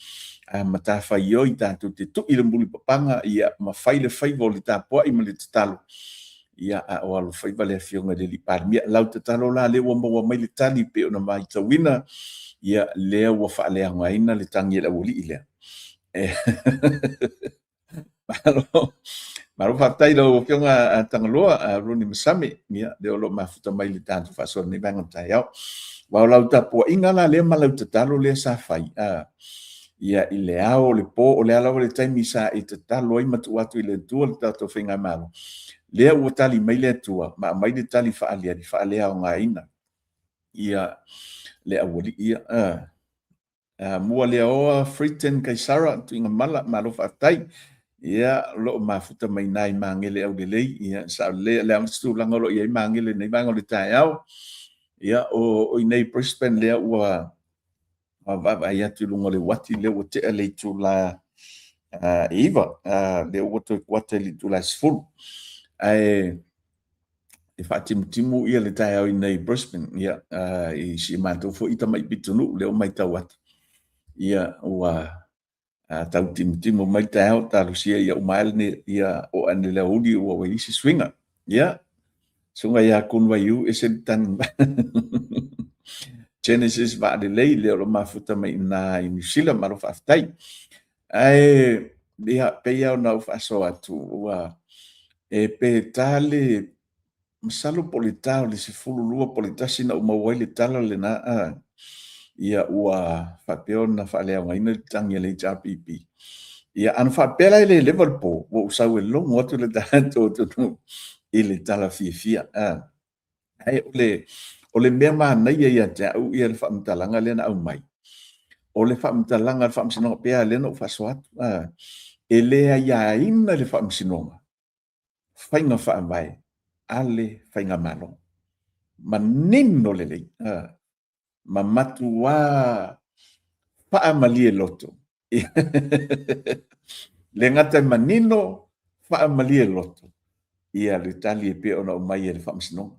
matafaioi tatou te tui le mulipapaga ia ma fai le faiva o le tapuai ma le tatalo, ia a o alofaiva le Afioga i le Alii Palemia. Lau tatalo la lea ua maua mai le tali pei ona matauina, ia lea ua faaleaogaina le tagi a le aualii lea. Malo, malo faafetai i lau Afioga Tagaloa, Ronnie Masame, ia, lea o lo o mafuta mai i le tatou faasoa i lenei vaega o le taeao. Aua o lau tapuaiga la lea ma lau tatalo lea sa fai, ia, i le ao o le po, o le a lava le taimi sa e tatalo ai ma tuu atu i le Atua le tatou Faigamalo, lea ua tali mai le Atua ma aumai le tali faaaliali faaleaogaina ia le aualii ia. Mualeaoa Freeton Kaisara Tuigamala, malo faafetai. Ia, o lo o mafuta mai i ina i Magele Aulelei. Ia, sao lelei, o le a se tulaga o lo o i ai Magele i lenei vaega o le taeao. Ia, o i inei i Brisbane lea ua vaavaai atu i luga o le uati lea ua tea le itula e 9, lea ua toe kuata i le itula e 10. Ae e faatimutimu ia le taeao i inei i Brisbane, ia, i si matou foi tamai pitonuu lea ua matau atu, ia, ua tau timutimu mai le taeao, talosia ia uma ane, ia oo ane le aoauli ua i ai se suiga. Ia, susuga ia Kunwaiu, ese le tagi Genesis Vaalelei, lea o lo o mafuta mai i ina i Niu Sila, malo faafetai. Ae, ia, pei lava ona ou faasoa atu, ua e pe ta le, masalo po o le ta o le 12 po o le 1 na ou maua ai le tala lena, a, ia ua faapea ona faaleaogaina le tagi a le HRPP. Ia, ana faapea la e le leva le po, ua ou sau e logo atu le tatou atunuu i le tala fiafia. A. Ae o le, o le mea manaia ia te au ia le faamatalaga lea na aumai, o le faamatalaga a le Faamasinoga, pei lava lea na ou faasoa atu, a, e le aiaina le Faamasinoga faiga faavae a le Faigamalo. Manino lelei, a, ma matuā faamalie loto. Le gata e manino, faamalie loto ia le tali e pei ona aumai e le Faamasinoga.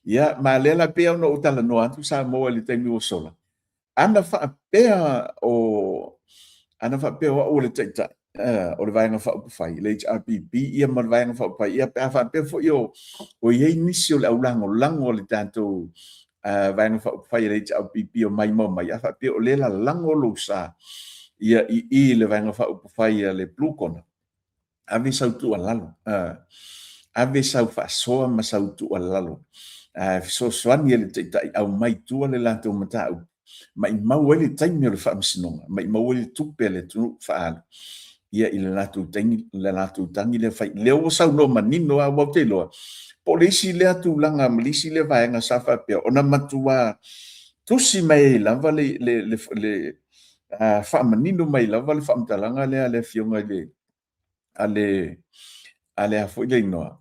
Ia, ma lea la pei ona ou talanoa atu Samoa i le taimi ua sola, ana faapea o ana faapea o au o le taitai o le Vaega Faaupufai, le HRPP ia ma le Vaega Faaupufai, ia pe a faapea foi o o i ai nisi o le au lagolago a le tatou Vaega Faaupufai a le HRPP o maimoa mai, a faapea o lea e lalago lou sa ia i i le Vaega Faaupufai a le Blue Corner, ave sau tuualalo, ave sau faasoa ma sau tuualalo, fesoasoani e le Taitai, aumai i tua le latou mataupu, maimau ai le taimi o le faamasinoga, maimau ai le tupe a le atunuu faaalu ia i le latou taimi, le latou tagi lea fai. Lea ua saunoa manino lava, aua ou te iloa, po o le isi lea tulaga ma le isi lea vaega sa faapea ona matua tusi mai ai lava le, le, le, le faamanino mai lava le faamatalaga lea a le Afioga i le. a le a le a foi le igoa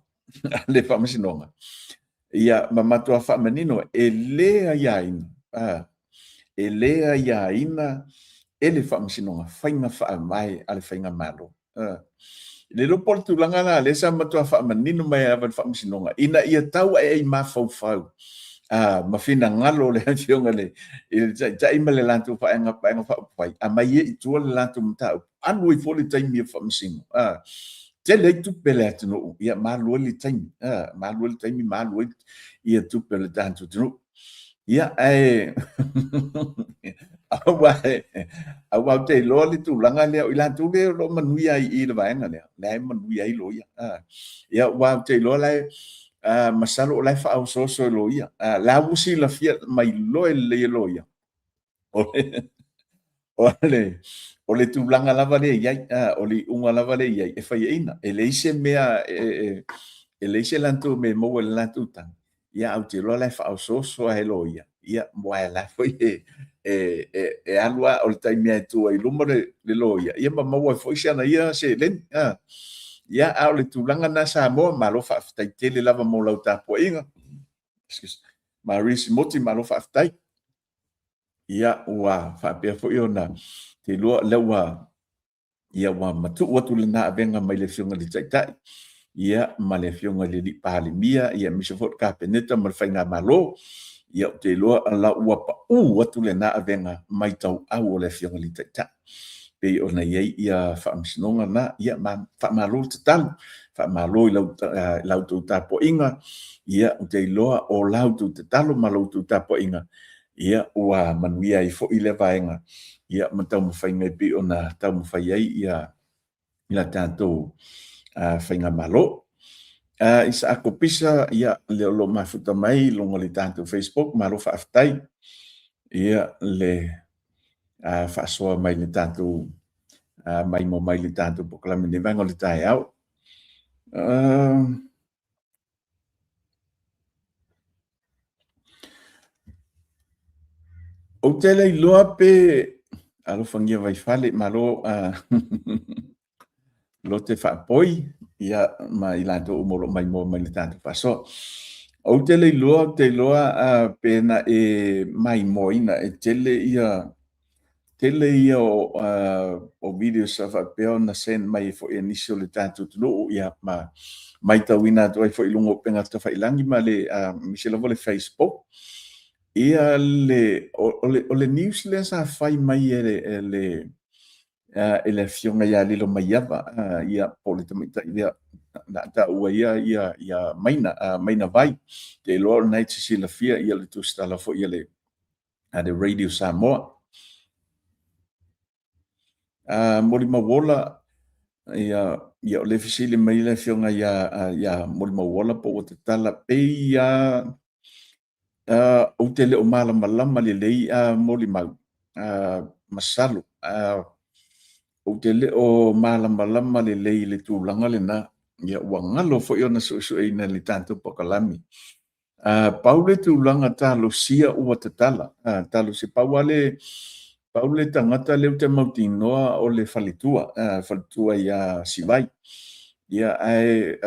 a le Faamasinoga, ia ma matua faamanino e lē aiaina, e lē aiaina e le Faamasinoga faiga faavae a le Faigamalo. Le iloa po o le tulaga la lea sa matua faamanino mai lava e le Faamasinoga ina ia tau ae ai mafaufau ma finagalo o le Afioga i le Taitai ma le latou Vaega Faaupufai, aumai ai i tua le latou mataupu, alu ai foi le taimi o faamasino, tele ai tupe a le atunuu, ia ma alu ai le taimi, ma alu ai le taimi ma alu ai ia tupe a le tatou atunuu. Ia, ae aua aua ou te iloa le tulaga lea, o i latou lea o lo o manuia ai i le vaega lea, lea e manuia ai loia. Ia, aua ou te iloa la e, masalo o la e faaosooso e loia. La ua silafia ma iloa lelei e loia, o le tulaga lava lea e i ai, o le iuga lava lea e i ai, e faiaina. E leai se mea, e leai se latou mea e maua i le latou tagi, ia ae ou te iloa la e faaosooso lava e loia, ia aua o la foi e alu lava, o le taimi lava e tu ai i luma le loia, ia ma maua ai foi si ana ia seleni. Ia, a o le tulaga lena Samoa, malo faafetai tele lava mo lau tapuaiga. Excuse. Marie Simoti, malo faafetai. Ia, ua faapea foi ona te iloa lea ua ia ua matuu atu lena avega mai le Afioga i le Taitai ia ma le Afioga i le Alii Palemia ia aemaise foi le Kapeneta ma le Faigamalo. Ia ou te iloa la ua pau atu lena avega mai tauau o le Afioga i le Taitai pei ona i ai ia faamasinoga na. Ia ma faamalo le tatalo, faamalo i la outou tapuaiga. Ia ou te iloa o la outou tatalo ma la outou tapuaiga ia ua manuia ai foi lea vaega ia ma taumafaiga e pei ona taumafai ai ia la tatou faigamalo. Isaako Pisa, ia lea o lo o mafuta mai i luga o le tatou Facebook, malo faafetai ia le faasoa mai le tatou maimoa mai le tatou polokalame i lenei vaega o le taeao. Ou te le iloa pe alofagia Vaifale, malo lote faapoi ia ma i latou uma o lo o maimoa mai le tatou faasoa. Ou te le iloa, ou te iloa pe na e maimoaina e tele ia tele ia o videos sa faapea ona send mai foi e nisi o le tatou atunuu ia ma matauina atu ai foi i luga o upega tafailagi ma le aemaise lava le Facebook. Ia le o le news lea sa fai mai e le e le afioga ia Lilomaiava ia po o le tamaitai lea na taua ia ia ia Maina Maina Vai. Te iloa o lena e te silafia ia le tusitala foi a le a le Radio Samoa. Molimauola, ia, ia o le fesili mai le afioga ia, ia Molimauola po ua tatala pei a ou te le o malamalama lelei a Molimau, masalo, ou te le o malamalama lelei i le tulaga lena. Ia ua galo foi ona suesueina i le tatou polokalame. Pau le tulaga talosia ua tatala, talosia, pau lava le, pau le tagata lea ou te mautinoa o le faletua, faletua ia Sivai. Ia, ae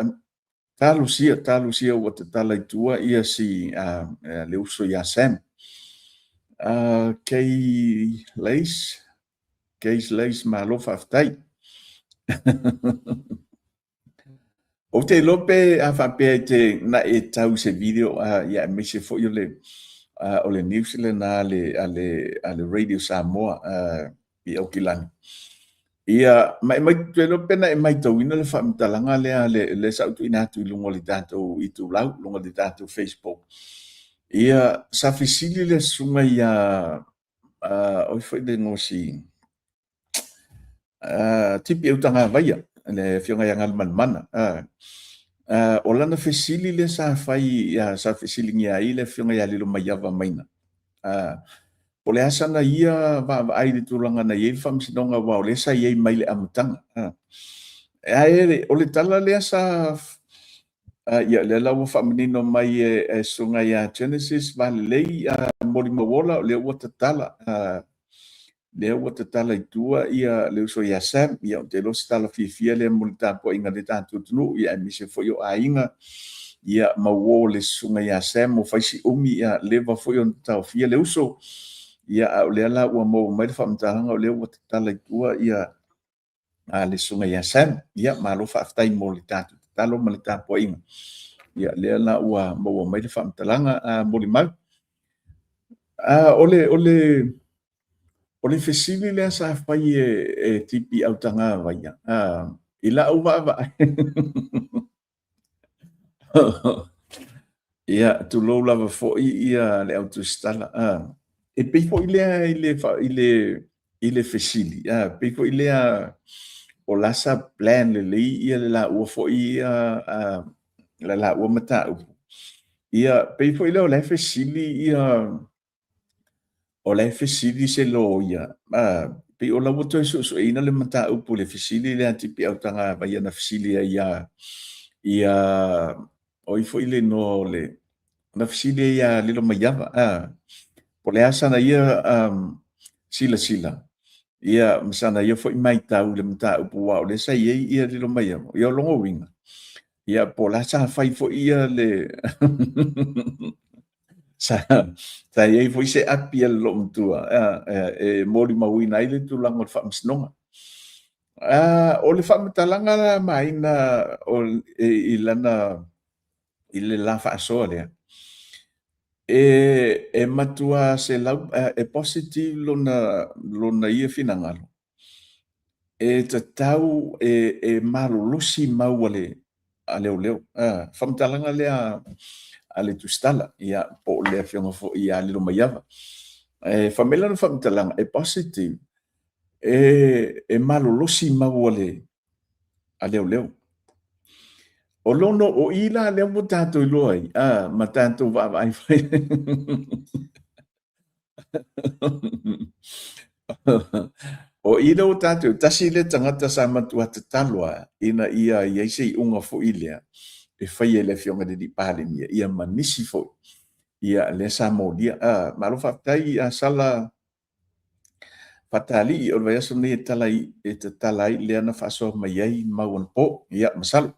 talosia, talosia ua tatala i tua ia si, le uso ia Sam. Kay Leis, Kay Leis, malo faafetai. Ou te iloa pe a faapea e te na e tau i se video ia aemaise foi o le o le news lena a le a le a le Radio Samoa i Aukilani. Ia ma e mai te iloa pe na e matauina le faamatalaga lea le le sa ou tuuina atu i luga o le tatou itulau, luga o le tatou Facebook. Ia sa fesili le susuga ia oi foi le igoa o si Tipi Autagavaia, le afioga ia Galumalemana. O lana fesili lea sa fai, sa fesiligia ai le afioga ia Lilomaiava Maina. Po o le a sana ia vaavaai i le tulaga na i ai le faamasinoga aua o lea sa i ai mai le amataga. Ae o le tala lea sa ia lea la ua faamanino mai e susuga ia Genesis Valelei Molimauola, o lea ua tatala. Lea ua tatala i tua ia le uso ia Sam, ia ou te iloa se tala fiafia lea mo le tapuaiga a le tatou atunuu, ia aemaise foi o aiga, ia ma uo o le susuga ia Sam ua fai si umi, ia leva foi ona taofia le uso, ia a o lea la ua maua mai le faamatalaga o lea ua tatala i tua ia a le susuga ia Sam. Ia malo faafetai mo le tatou tatalo ma le tapuaiga. Ia lea la ua maua mai le faamatalaga a molimau. A o le o le o le fesili lea sa fai e TP Autagavaia, a i lau vaavaai Ia, tulou lava foi ia le au tusitala. E pei foi lea i le i le i le fesili, a pei foi lea o la sa plan lelei ia le laua foi ia la laua mataupu. Ia, pei foi lea o la e fesili ia o la e fesili se loia, pei o la ua toe suesueina le mataupu i le fesili lea a Tipi Autagavaia na fesili ai ia, ia o ai foi le igoa o le, na fesili ai ia Lilomaiava, po o le a sana ia silasila, ia ma sana ia foi matau i le mataupu aua o lea sa i ai ia Lilomaiava. Ia o lona uiga, ia po o la sa fai foi ia le Sa i ai foi se api a le loomatua e molimauina ai le tulaga o le faamasinoga. O le faamatalaga la Maina i lana i le la faasoa lea, e matua selau e positive lona ia finagalo, e tatau e malolosi mau a le a leoleo. Faamatalaga lea a le Tusitala, ia, po o le afioga foi ia Lilomaiava. E fai mai lana faamatalaga, e positive, e malolosi mau a leoleo. O lona, o i la lea ua tatou iloa ai, ma tatou vaavaai foi. O i lea ua tatou, tasi lea tagata sa matua tatalo lava ina ia i ai se iuga foi lea e faia e le Afioga i le Alii Palemia, ia ma nisi foi, ia lea sa molia. Malo faafetai ia Sala Fatalii, o le vaiaso lenei e tala ai, e tatala ai lea na faasoa mai ai mau anapo. Ia, masalo.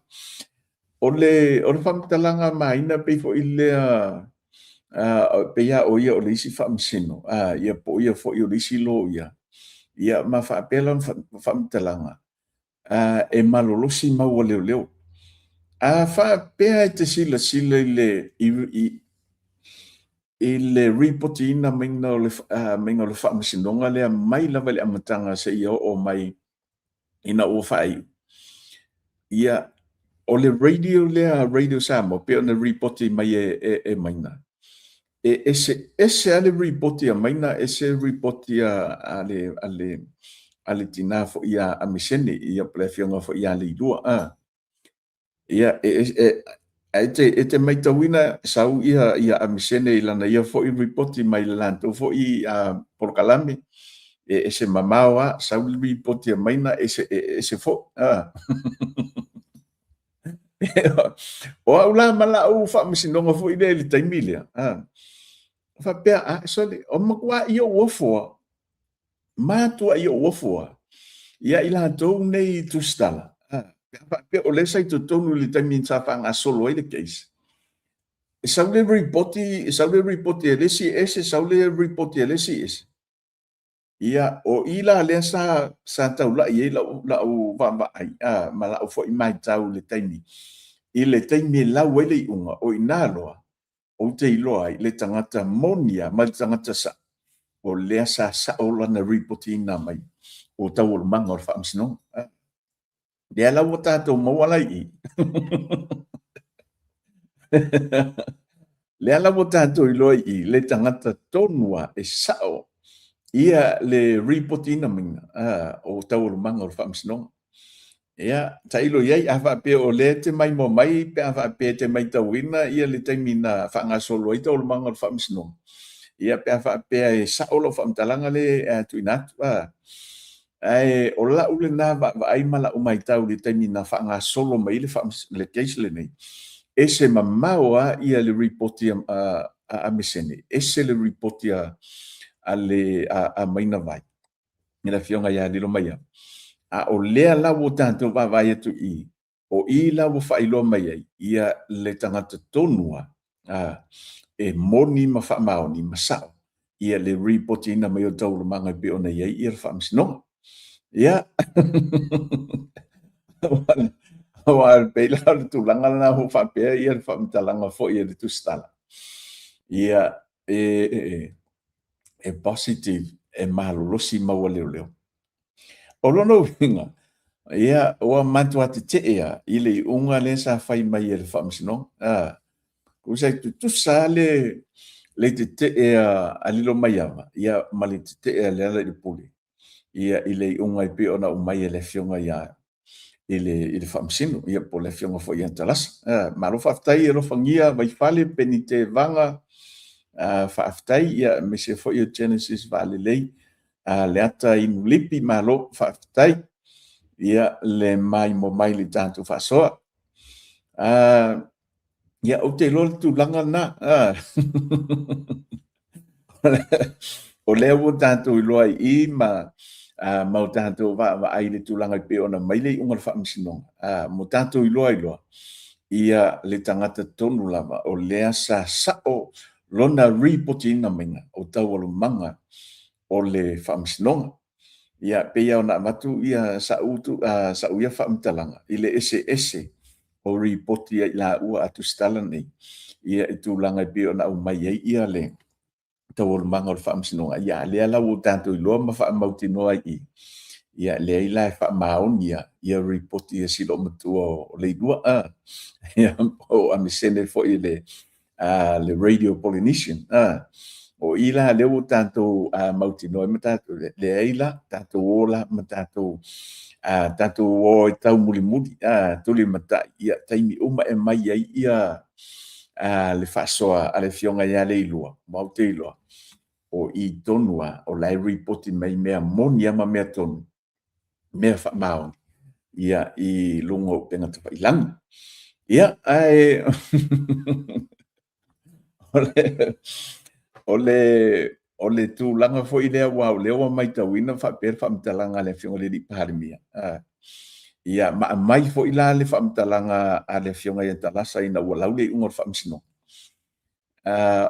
O le faamatalaga Maina pei foi lea pei lava o ia o le isi faamasino, ia po o ia foi o le isi loia, ia ma faapea lana faamatalaga, e malolosi mau a leoleo. A faapea e te silasila i le i le ripotiina maiga o le maiga o le faamasinoga lea mai lava i le amataga seia oo mai ina ua faaiu. Ia, o le radio lea, Radio Samoa, pei ona ripoti mai e Maina, e ese ese lava le ripoti a Maina, ese le ripoti a le tina foi a Miseni, ia po o le afioga foi ia Leilua. Ia, e te matauina sau ia Amisene i lana ia foi ripoti mai le latou foi polokalame, e ese mamao lava, sau le ripoti a Maina ese, ese foi. O au la ma lau faamasinoga foi lea i le taimi lea, faapea, sole, o matua i ou ofo lava. Matuai ou ofo lava ia i latou nei tusitala, pe a faapea o lea sa i totonu i le taimi sa faagasolo ai le case, e sau le ripoti, e sau le ripoti a le isi ese, sau le ripoti a le isi ese. Ia, o i la lea sa taulai ai lau vaavaai, ma lau foi matau i le taimi, i le taimi e lau ai le iuga, o i ina loa ou te iloa ai le tagata moni lava ma le tagata sao, o lea sa sao lana ripotiina mai o taualumaga o le faamasinoga. Lea la ua tatou maua la i i. Lea la ua tatou iloa i i le tagata tonu lava e sao ia le ripotiina mai o taualumaga o le faamasinoga. Ia, tailo i ai, a faapea o lea e te maimoa mai pe a faapea e te matauina ia le taimi na faagasolo ai taualumaga o le faamasinoga, ia pe a faapea e sao lau faamatalaga lea e tuuina atu. Ae o lau lena vaavaai ma lau matau i le taimi na faagasolo mai ai le case lenei, ese mamao lava ia le ripoti a Amesene, ese le ripoti a Maina Vai. i le Afioga ia Lilomaiava, a o lea la ua tatou vaavaai atu i i, o i la ua faailoa mai ai ia le tagata tonu lava e moni ma faamaoni ma sao ia le ripotiina mai o taualumaga e pei ona i ai ia le Faamasinoga. Ia, aua e pei la o le tulaga lena ua faapea ia le faamatalaga foi a le Tusitala, ia e positive, e malolosi mau a leoleo. O lona uiga, ia, ua matua tetee lava i le iuga lea sa fai mai e le Faamasinoga. A, tusa e tutusa lava le tetee a Lilomaiava ia ma le tetee a Lealailepule ia i le iuga e pei ona aumai e le Afioga ia i le Faamasino, ia po o le Afioga foi ia Talasa. Malo faafetai alofagia Vaifale, Peni Tevaga, faafetai, ia aemaise foi o Genesis Vaalelei, Leata Inulipi, malo faafetai ia le maimoa mai i le tatou faasoa. Ia, ou te iloa le tulaga lena. O lea ua tatou iloa i i ma ma o tatou vaavaai i le tulaga e pei ona aumai le iuga o le Faamasinoga, ma tatou iloa ai loa ia le tagata tonu lava o lea sa sao lona ripotiina maiga o taualumaga o le Faamasinoga. Ia, pei lava ona avatu ia sa'u sa'u ia faamatalaga i le eseese o ripoti a i laua a Tusitala nei, ia i tulaga e pei ona aumai ai ia le taualumaga o le Faamasinoga. Ia, a lea la ua tatou iloa ma faamautinoa ai i i, ia leai la e faamaoni lava ia ripoti a si loomatua o Leilua, ia, po o Amesene foi le le Radio Polynesian. O i la lea ua tatou mautinoa ai ma tatou, leai la, tatou o la ma tatou tatou o e taumulimuli, tulimatai, ia taimi uma e mai ai ia le faasoa a le Afioga ia Leilua, ma ou te iloa, o i tonu lava o la e ripoti mai mea moni lava ma mea tonu, mea faamaoni ia i luga o upega tafailagi. Ia, ae o le tulaga foi lea aua o lea ua matauina faapea le faamatalaga a le Afioga i le Palemia, ia ma aumai foi la le faamatalaga a le Afioga ia Talasa ina ua lau le iuga o le Faamasinoga.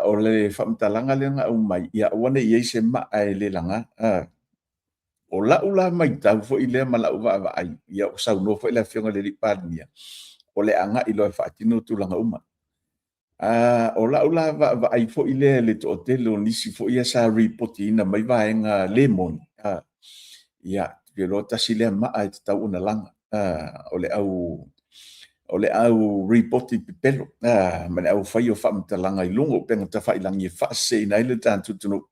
O le faamatalaga lea na aumai, ia aua ne i i ai se maa e le laga. O lau la matau foi lea ma lau vaavaai, ia ua saunoa foi le Afioga i le Palemia, o le agai loa e faatino tulaga uma. O lau la vaavaai foi lea i le toatele o nisi foi ia sa ripotiina mai vaega le moni, ia, ou te iloa tasi lea maa e tatau ona laga, o le au o le au ripoti pepelo ma le au fai o faamatalaga i luga o upega tafailagi e faaseseina ai le tatou atunuu.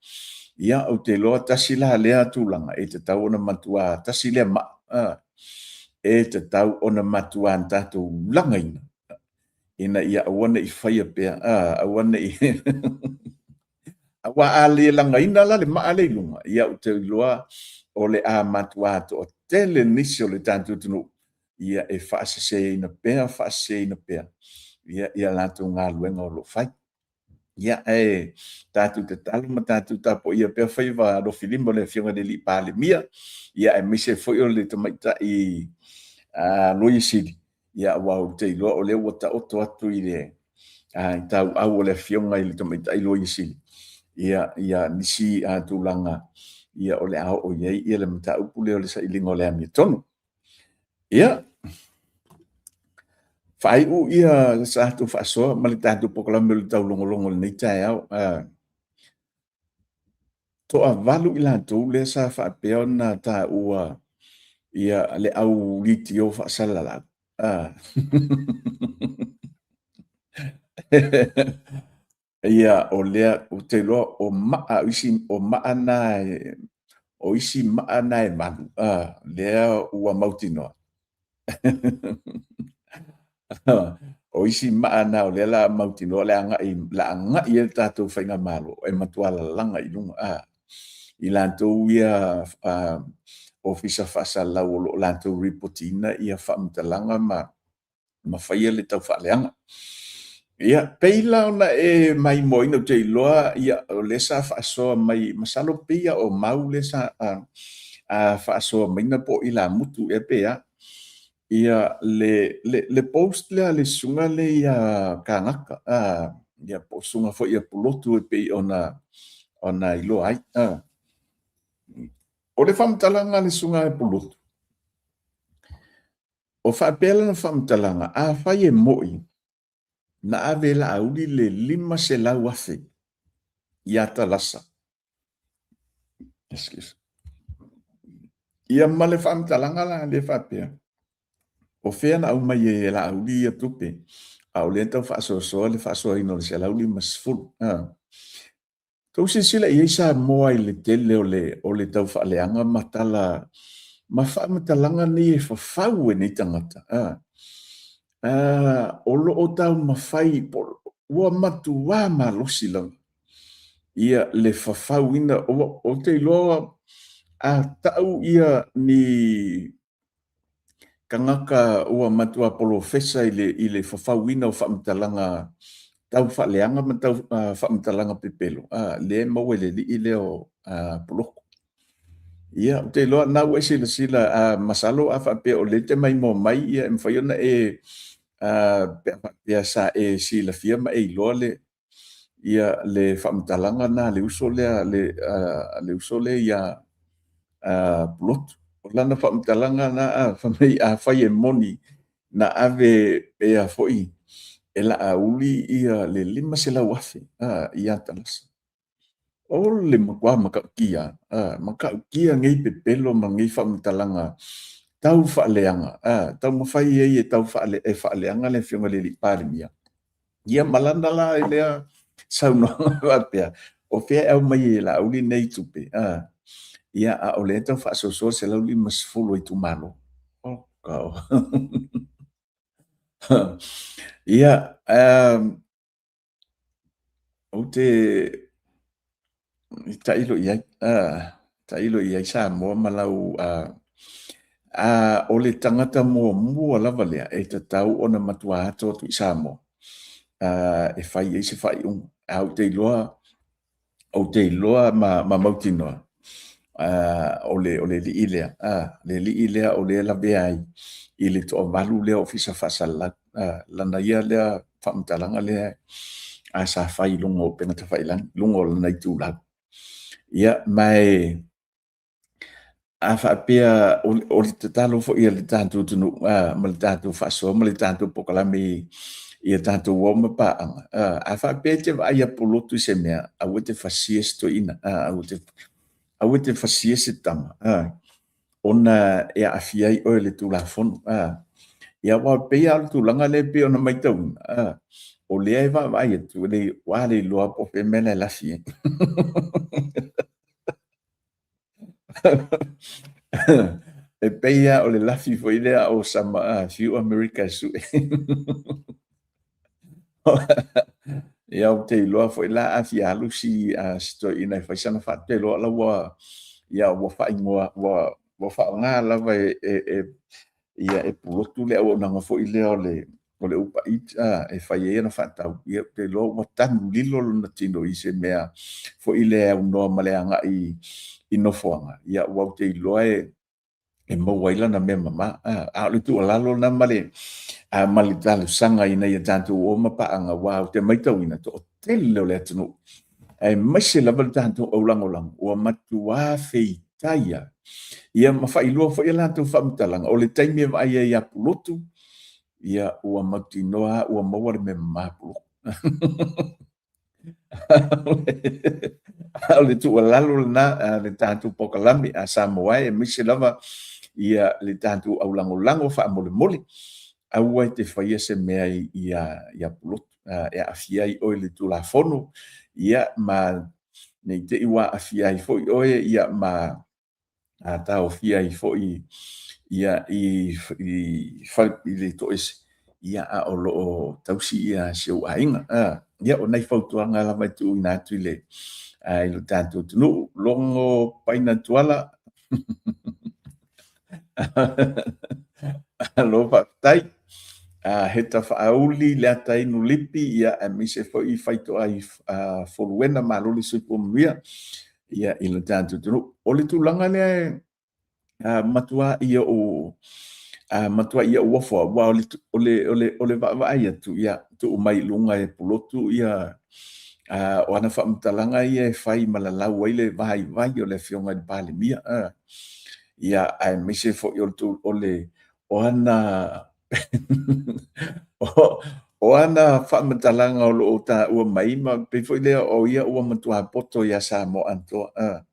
Ia, ou te iloa tasi la lea tulaga e tatau ona matua tasi lea maa e tatau ona matua tatou lagaina ina ia aua ne i faia pea, aua ne i aua a le lagaina la le maa lea i luga, ia ou te iloa o le a matua toatele nisi o le tatou atunuu ia e faaseseina pea, faaseseina pea ia ia latou galuega o lo o fai. Ia, ae tatou tatalo ma tatou tapuaia pea faiva alofilima o le Afioga i le Alii Palemia, ia aemaise foi o le Tamaitai Loia Sili, ia aua ou te iloa o lea ua taoto atu i le tauau o le Afioga i le Tamaitai Loia Sili, ia, ia nisi tulaga ia o le a oo i ai ia le mataupu lea o le sailiga o le amiotonu. Ia, faaiu ia le tatou faasoa ma le tatou polokalame o le taulogologo i lenei taeao. Toavalu i latou lea sa faapea ona taua ia le au litio faasalalau. Ia, o lea, ou te iloa o maa, o isi, o maa na e, o isi maa na e malu, lea ua mautinoa. O isi maa na o lea la mautinoa le agai, la agai ai le tatou faigamalo e matua lalaga i luga, i latou ia ofisa faasalalau o lo o latou ripotiina ia faamatalaga ma ma faia le taufaaleaga. Ia, pei la ona e maimoaina, ou te iloa, ia, o lea sa faasoa mai, masalo pei lava o Mau lea sa faasoa maina po o ilamutu ea pe a. Ia le le le post lea a le susuga lea ia Kagaka, ia po o susuga foi ia Pulotu e pei ona ona iloa ai. O le faamatalaga a le susuga ia Pulotu, o faapea lana faamatalaga, afai e mo'i na ave e Laauli le $500,000 ia Talasa. Excuse. Ia ma le faamatalaga la lea faapea, o fea na aumai ai e Laauli ia tupe, a o lea e tau faasoasoa le faasoaina o le 150. Tou silasila i ai Samoa i le tele o le, o le tau faaleaga ma tala ma faamatalaga nei e fafau e nei tagata. A, a, o lo o taumafai, ua matuā malosi lava ia le fafauina, ou te iloa a tau ia ni tagata ua matua polofesa i le, i le fafauina o faamatalaga tau faaleaga ma tau faamatalaga pepelo, a, lea e maua i le alii lea o Poloko. Ia, ou te iloa na ua e silasila, masalo a faapea o lea e te maimoa mai, ia e mafai ona e, pe a faapea sa e silafia ma e iloa le, ia le faamatalaga lena a le uso lea a le uso lea ia Pulotu. O lana faamatalaga lena fai mai afai e moni na ave pea foi e Laauli ia le $500,000 ia Talasa. O le matua matautia, matautia nei pepelo ma nei faamatalaga tau faaleaga, taumafai ai e tau e faaleaga le Afioga i le Palemia. Ia ma lana la lea saunoaga faapea, o fea e aumai e Laauli nei tupe, ia a o lea e tau faasoasoa le 150 o itumalo. Oka. Ia, ou te tailo i ai, tailo i ai Samoa ma lau o le tagata muamua lava lea e tatau ona matua ato atu i Samoa e fai ai se faaiuga. Ae ou te iloa ou te iloa ma, ma mautinoa, o le, o le alii lea, le alii lea o lea e lavea ai i le toavalu lea o Ofisa Faasalalau, lana ia lea faamatalaga lea a sa fai i luga o upega tafailagi, luga o lana itulau. Ia, ma e, a faapea o le tatalo foi a le tatou atunuu ma le tatou faasoa ma le tatou polokalame i a tatou uo ma paaga, a faapea e te vaai ia Pulotu i se mea, aua e te fasia se toeaina, aua e te fasia se tama, ona e aafia ai oe i le Tulafono. Ia aua e pei lava o le tulaga lea e pei ona matauina, o lea e vaavaai atu, ua le iloa po o fea le mea la e lafi ai. E pei lava o le lafi foi lea o sama fiu Amerika e sue. Ia ou te iloa foi la a fia alu si si toeaina e fai sana faateloa la ua ia ua faaigoa ua ua faaaoga lava e e e ia e Pulotu le auaunaga foi lea o le o le Uber Eats e fai ai ana faatau, ia ou te iloa ua tanu lilo lona tino i se mea foi lea e aunoa ma le agai i nofoaga, ia aua ou te iloa e e maua ai lana mea mama. A o le tuualalo lena ma le ma le talosaga ina ia tatou o ma paaga, aua ou te matauina toatele o le atunuu, aemaise lava le tatou aulagolago, ua matuā feitai lava. Ia ma faailoa foi a latou faamatalaga, o le taimi e vaai ai ia Pulotu, ia ua mautinoa ua maua le mea mama a Pulotu. A o le tuualalo lena a le tatou polokalame a Samoa e, aemaise lava ia le tatou aulagolago faamolemole, aua e te faia se mea ia Pulotu e aafia ai oe i le Tulafono, ia ma ne i te i ua aafia ai foi oe ia ma taofia ai foi ia i i le toese, ia a o lo o tausi ia si ou aiga. Ia o nai fautuaga lava e tuuina atu i le i lo tatou atunuu. Logo Paina Tuala. Alo faafetai. Heta Faauli, Leatainu Lipi, ia aemaise foi Faitoa i Foluena, malo le soifua manuia ia i lo tatou atunuu. O le tulaga lea e Matua ia ou matua ia ou ofo aua o le o le o le o le vaavaai atu, ia, tuu mai i luga e Pulotu ia o ana faamatalaga ia e fai ma lalau ai le vaivai o le Afioga i le Palemia, ia, aemaise foi o le o le o ana o ana faamatalaga o lo o taua mai ma pei foi lea o ia ua matua poto ia Samoa atoa.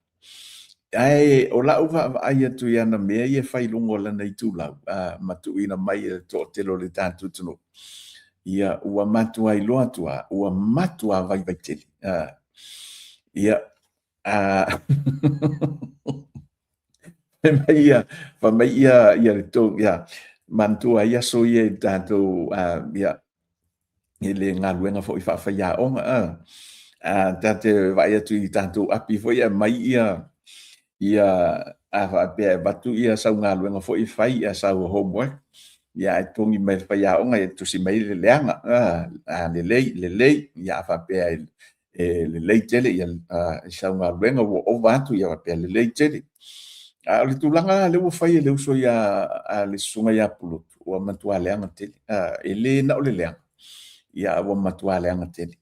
Ae o lau vaavaai atu i ana mea ia e fai i luga o lana itulau ma tuuina mai e le toatele o le tatou atunuu, ia ua matua iloa atu lava, ua matua vaivai tele. Ia, fai mai ia, fai mai ia, ia le tou, ia, manatua ai aso ia i le tatou, ia, i le galuega foi faafaiaoga, ta te vaai atu i tatou api foi e aumai ia, ia, a faapea e avatu ia sau galuega foi e fai, ia sau homework, ia ae togi mai e le faiaoga, ia tusi mai le leaga, a lelei, lelei, ia a faapea e e lelei tele ia i sau galuega ua ova atu ia faapea lelei tele. A o le tulaga la lea ua fai e le uso ia a le susuga ia Pulotu, ua matua leaga tele. E le na o le leaga, ia a ua matua leaga tele.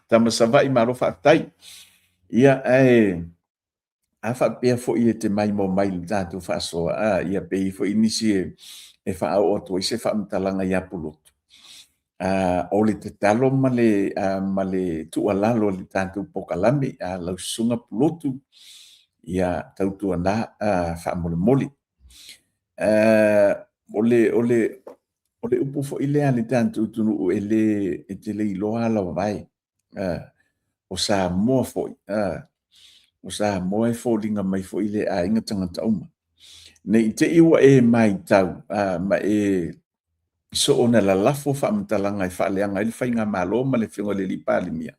Tama Savaii malo faafetai. Ia ae a faapea foi e te maimoa mai i le tatou faasoa, a, ia pe i ai foi nisi e, e faaoo atu ai se faamatalaga ia Pulotu. A, o le tatalo ma le, a, ma le tuualalo i le tatou pokalame, a, lau susuga Pulotu, ia tautuana, a, faamolemole. A, o le, o le, o le upu foi lea a le tatou atunuu e le, e te le iloa ala o vae. O Samoa foi, o Samoa e foliga mai foi le aiga tagata uma. Ne i te i ua e matau ma e soona lalafo faamatalaga e faaleaga ai le faigamalo ma le Afioga i le Alii Palemia,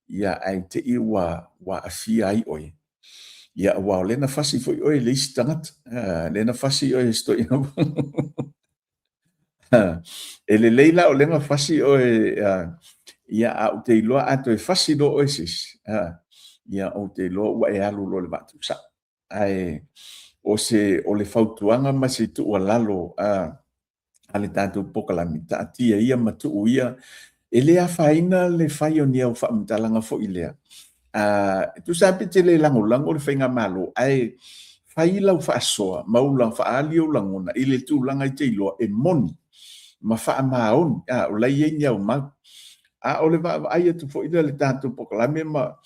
ia ae te i ua aafia ai oe. Ia aua o lea na fasi foi oe e le isi tagata, lea na fasi oe e si toeaina. E lelei la o lea na fasi oe, ia a ou te iloa a toe fasi loa oe e se isi, ia ou te iloa ua e alu loa i le vaa tuusao. Ae o se o le fautuaga ma se tuualalo a le tatou pokalame, taatia ia ma tuu ia, e le afaina le fai o ni au faamatalaga foi lea. E tusa lava pe te le lagolago le faigamalo, ae fai lau faasoa ma ou faaali ou lagona i le tulaga e te iloa e moni ma faamaoni, o la e i ai ni au mau. A o le vaavaai atu foi lea i le tatou pokalame ma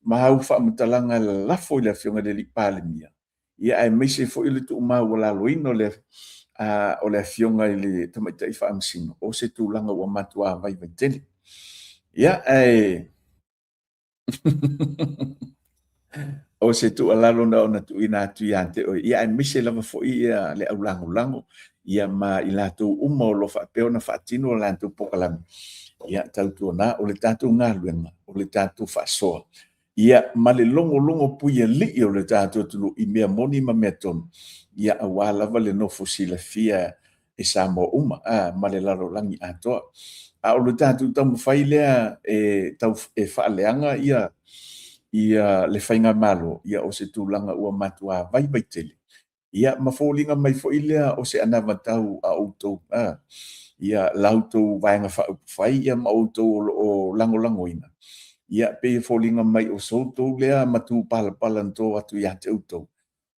ma au faamatalaga e lalafo i le Afioga i le Alii Palemia, ia aemaise foi o le tuumaualaloina o le o le Afioga i le Tamaitai Faamasino, o se tulaga ua matua vaivai tele. Ia, ae o se tuualalo na ona tuuina atu ia te oe, ia aemaise lava foi ia le aulagolago ia ma i latou uma o lo o faapea ona faatino a latou pokalame, ia tautuana o le tatou galuega, o le tatou faasoa, ia ma le logologo puialii o le tatou atunuu i mea moni ma mea tonu, ia aua lava le nofo silafia e Samoa uma ma le lalolagi atoa. A o le tatou taumafai lea e tau e faaleaga ia ia le faigamalo, ia o se tulaga ua matua vaivai tele. Ia ma foliga mai foi lea o se anavatau a outou ia la outou Vaega Faaupufai ia ma outou o lo o lagolagoina, ia pei e foliga mai o so outou lea matupalapala na to atu ia te outou,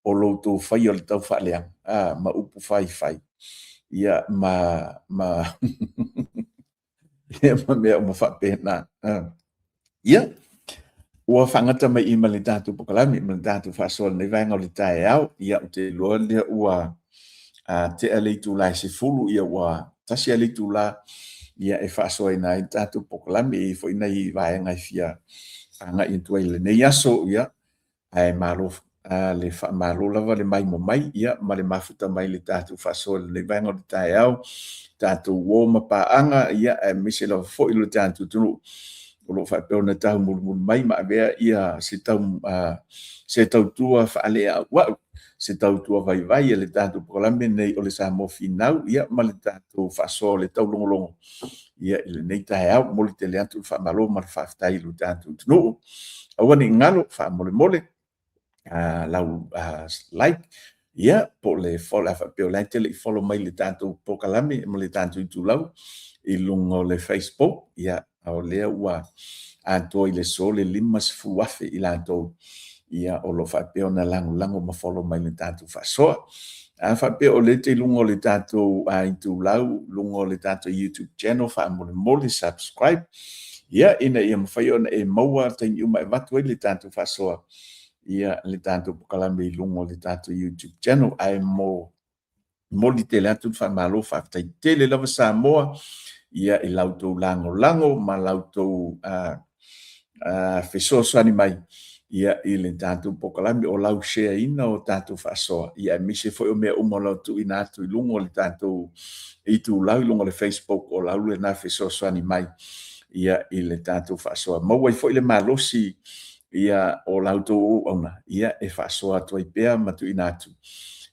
o lo outou faia o le taufaaleaga ma upu faifai, ia ma ma ia ma mea uma faapena. Ia, ua faagata mai i ma le tatou pokalame ma le tatou faasoa i lenei vaega o le taeao. Ia, ou te iloa lea ua tea le itula e 10, ia ua tasi lava le itula ia e faasoaina ai le tatou pokalame. E i ai foi nai vaega e fia agai atu ai i lenei aso, ia, ae malo le faamalo lava le maimoa mai ia ma le mafuta mai i le tatou faasoa i lenei vaega o le taeao, tatou uo ma paaga ia aemaise lava foi lo tatou atunuu o lo o faapea ona taumulimuli mai ma avea ia se tau se tautua faaleauau, se tautua vaivai a le tatou pokalame lenei o le Samoa Finau ia ma le tatou faasoa o le taulogologo ia i lenei taeao. Momoli tele atu le faamalo ma le faafetai i lo tatou atunuu. Aua ne i galo, faamolemole. lau like, ia, po o le follow, a faapea o la e te le i follow mai i le tatou polokalame ma le tatou itulau i luga o le Facebook, ia, a o lea ua atoa i le aso le 50,000 i latou ia o lo o faapea ona lagolago ma follow mai i le tatou faasoa. A faapea o lea e te i luga o le tatou itulau, luga o le tatou YouTube channel, faamolemole subscribe, ia, ina ia mafai ona e maua taimi uma e avatu ai le tatou faasoa, ia, le tatou polokalame i luga o le tatou YouTube channel. Ae mo momoli tele atu le faamalo, faafetai tele lava Samoa ia i la outou lagolago ma la outou fesoasoani mai ia i le tatou polokalame o lau share ina o tatou faasoa ia aemaise foi o mea uma o lau tuuina atu i luga o le tatou itulau i luga o le Facebook o lau lena fesoasoani mai ia i le tatou faasoa. Maua ai foi le malosi ia o la outou auauna ia e faasoa atu ai pea ma tuuina atu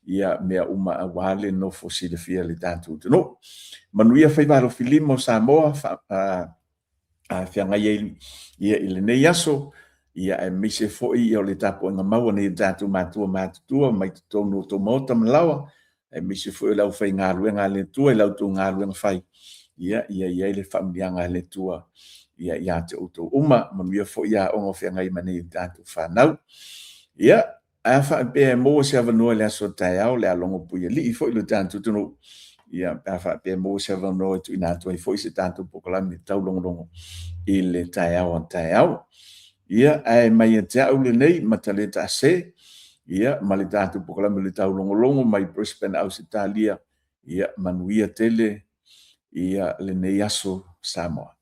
ia mea uma aua le nofo silafia i le tatou atunuu. Manuia faiva alofilima o Samoa feagai ai ia i lenei aso, ia aemaise foi ia o le tapuaiga mau a nai o tatou matua matutua mai totonu o tou maota ma laoa, aemaise foi o le aufaigaluega a le Atua i la outou galuega fai, ia ia i ai le faamanuiaga a le Atua ia ia te outou uma. Manuia foi aoga o feagai ma nai o tatou fanau. Ia, a faapea e maua se avanoa i le aso taeao, o le a logo puialii foi lo tatou atunuu, ia, pe a faapea e maua se avanoa e tuuina atu ai foi se tatou polokalame taulogologo i le taeao a taeao. Ia, ae mai ia te au lenei, Mataleta Ase, ia, ma le tatou polokalame o le taulogologo mai Brisbane, Ausetalia, ia, manuia tele ia lenei aso Samoa.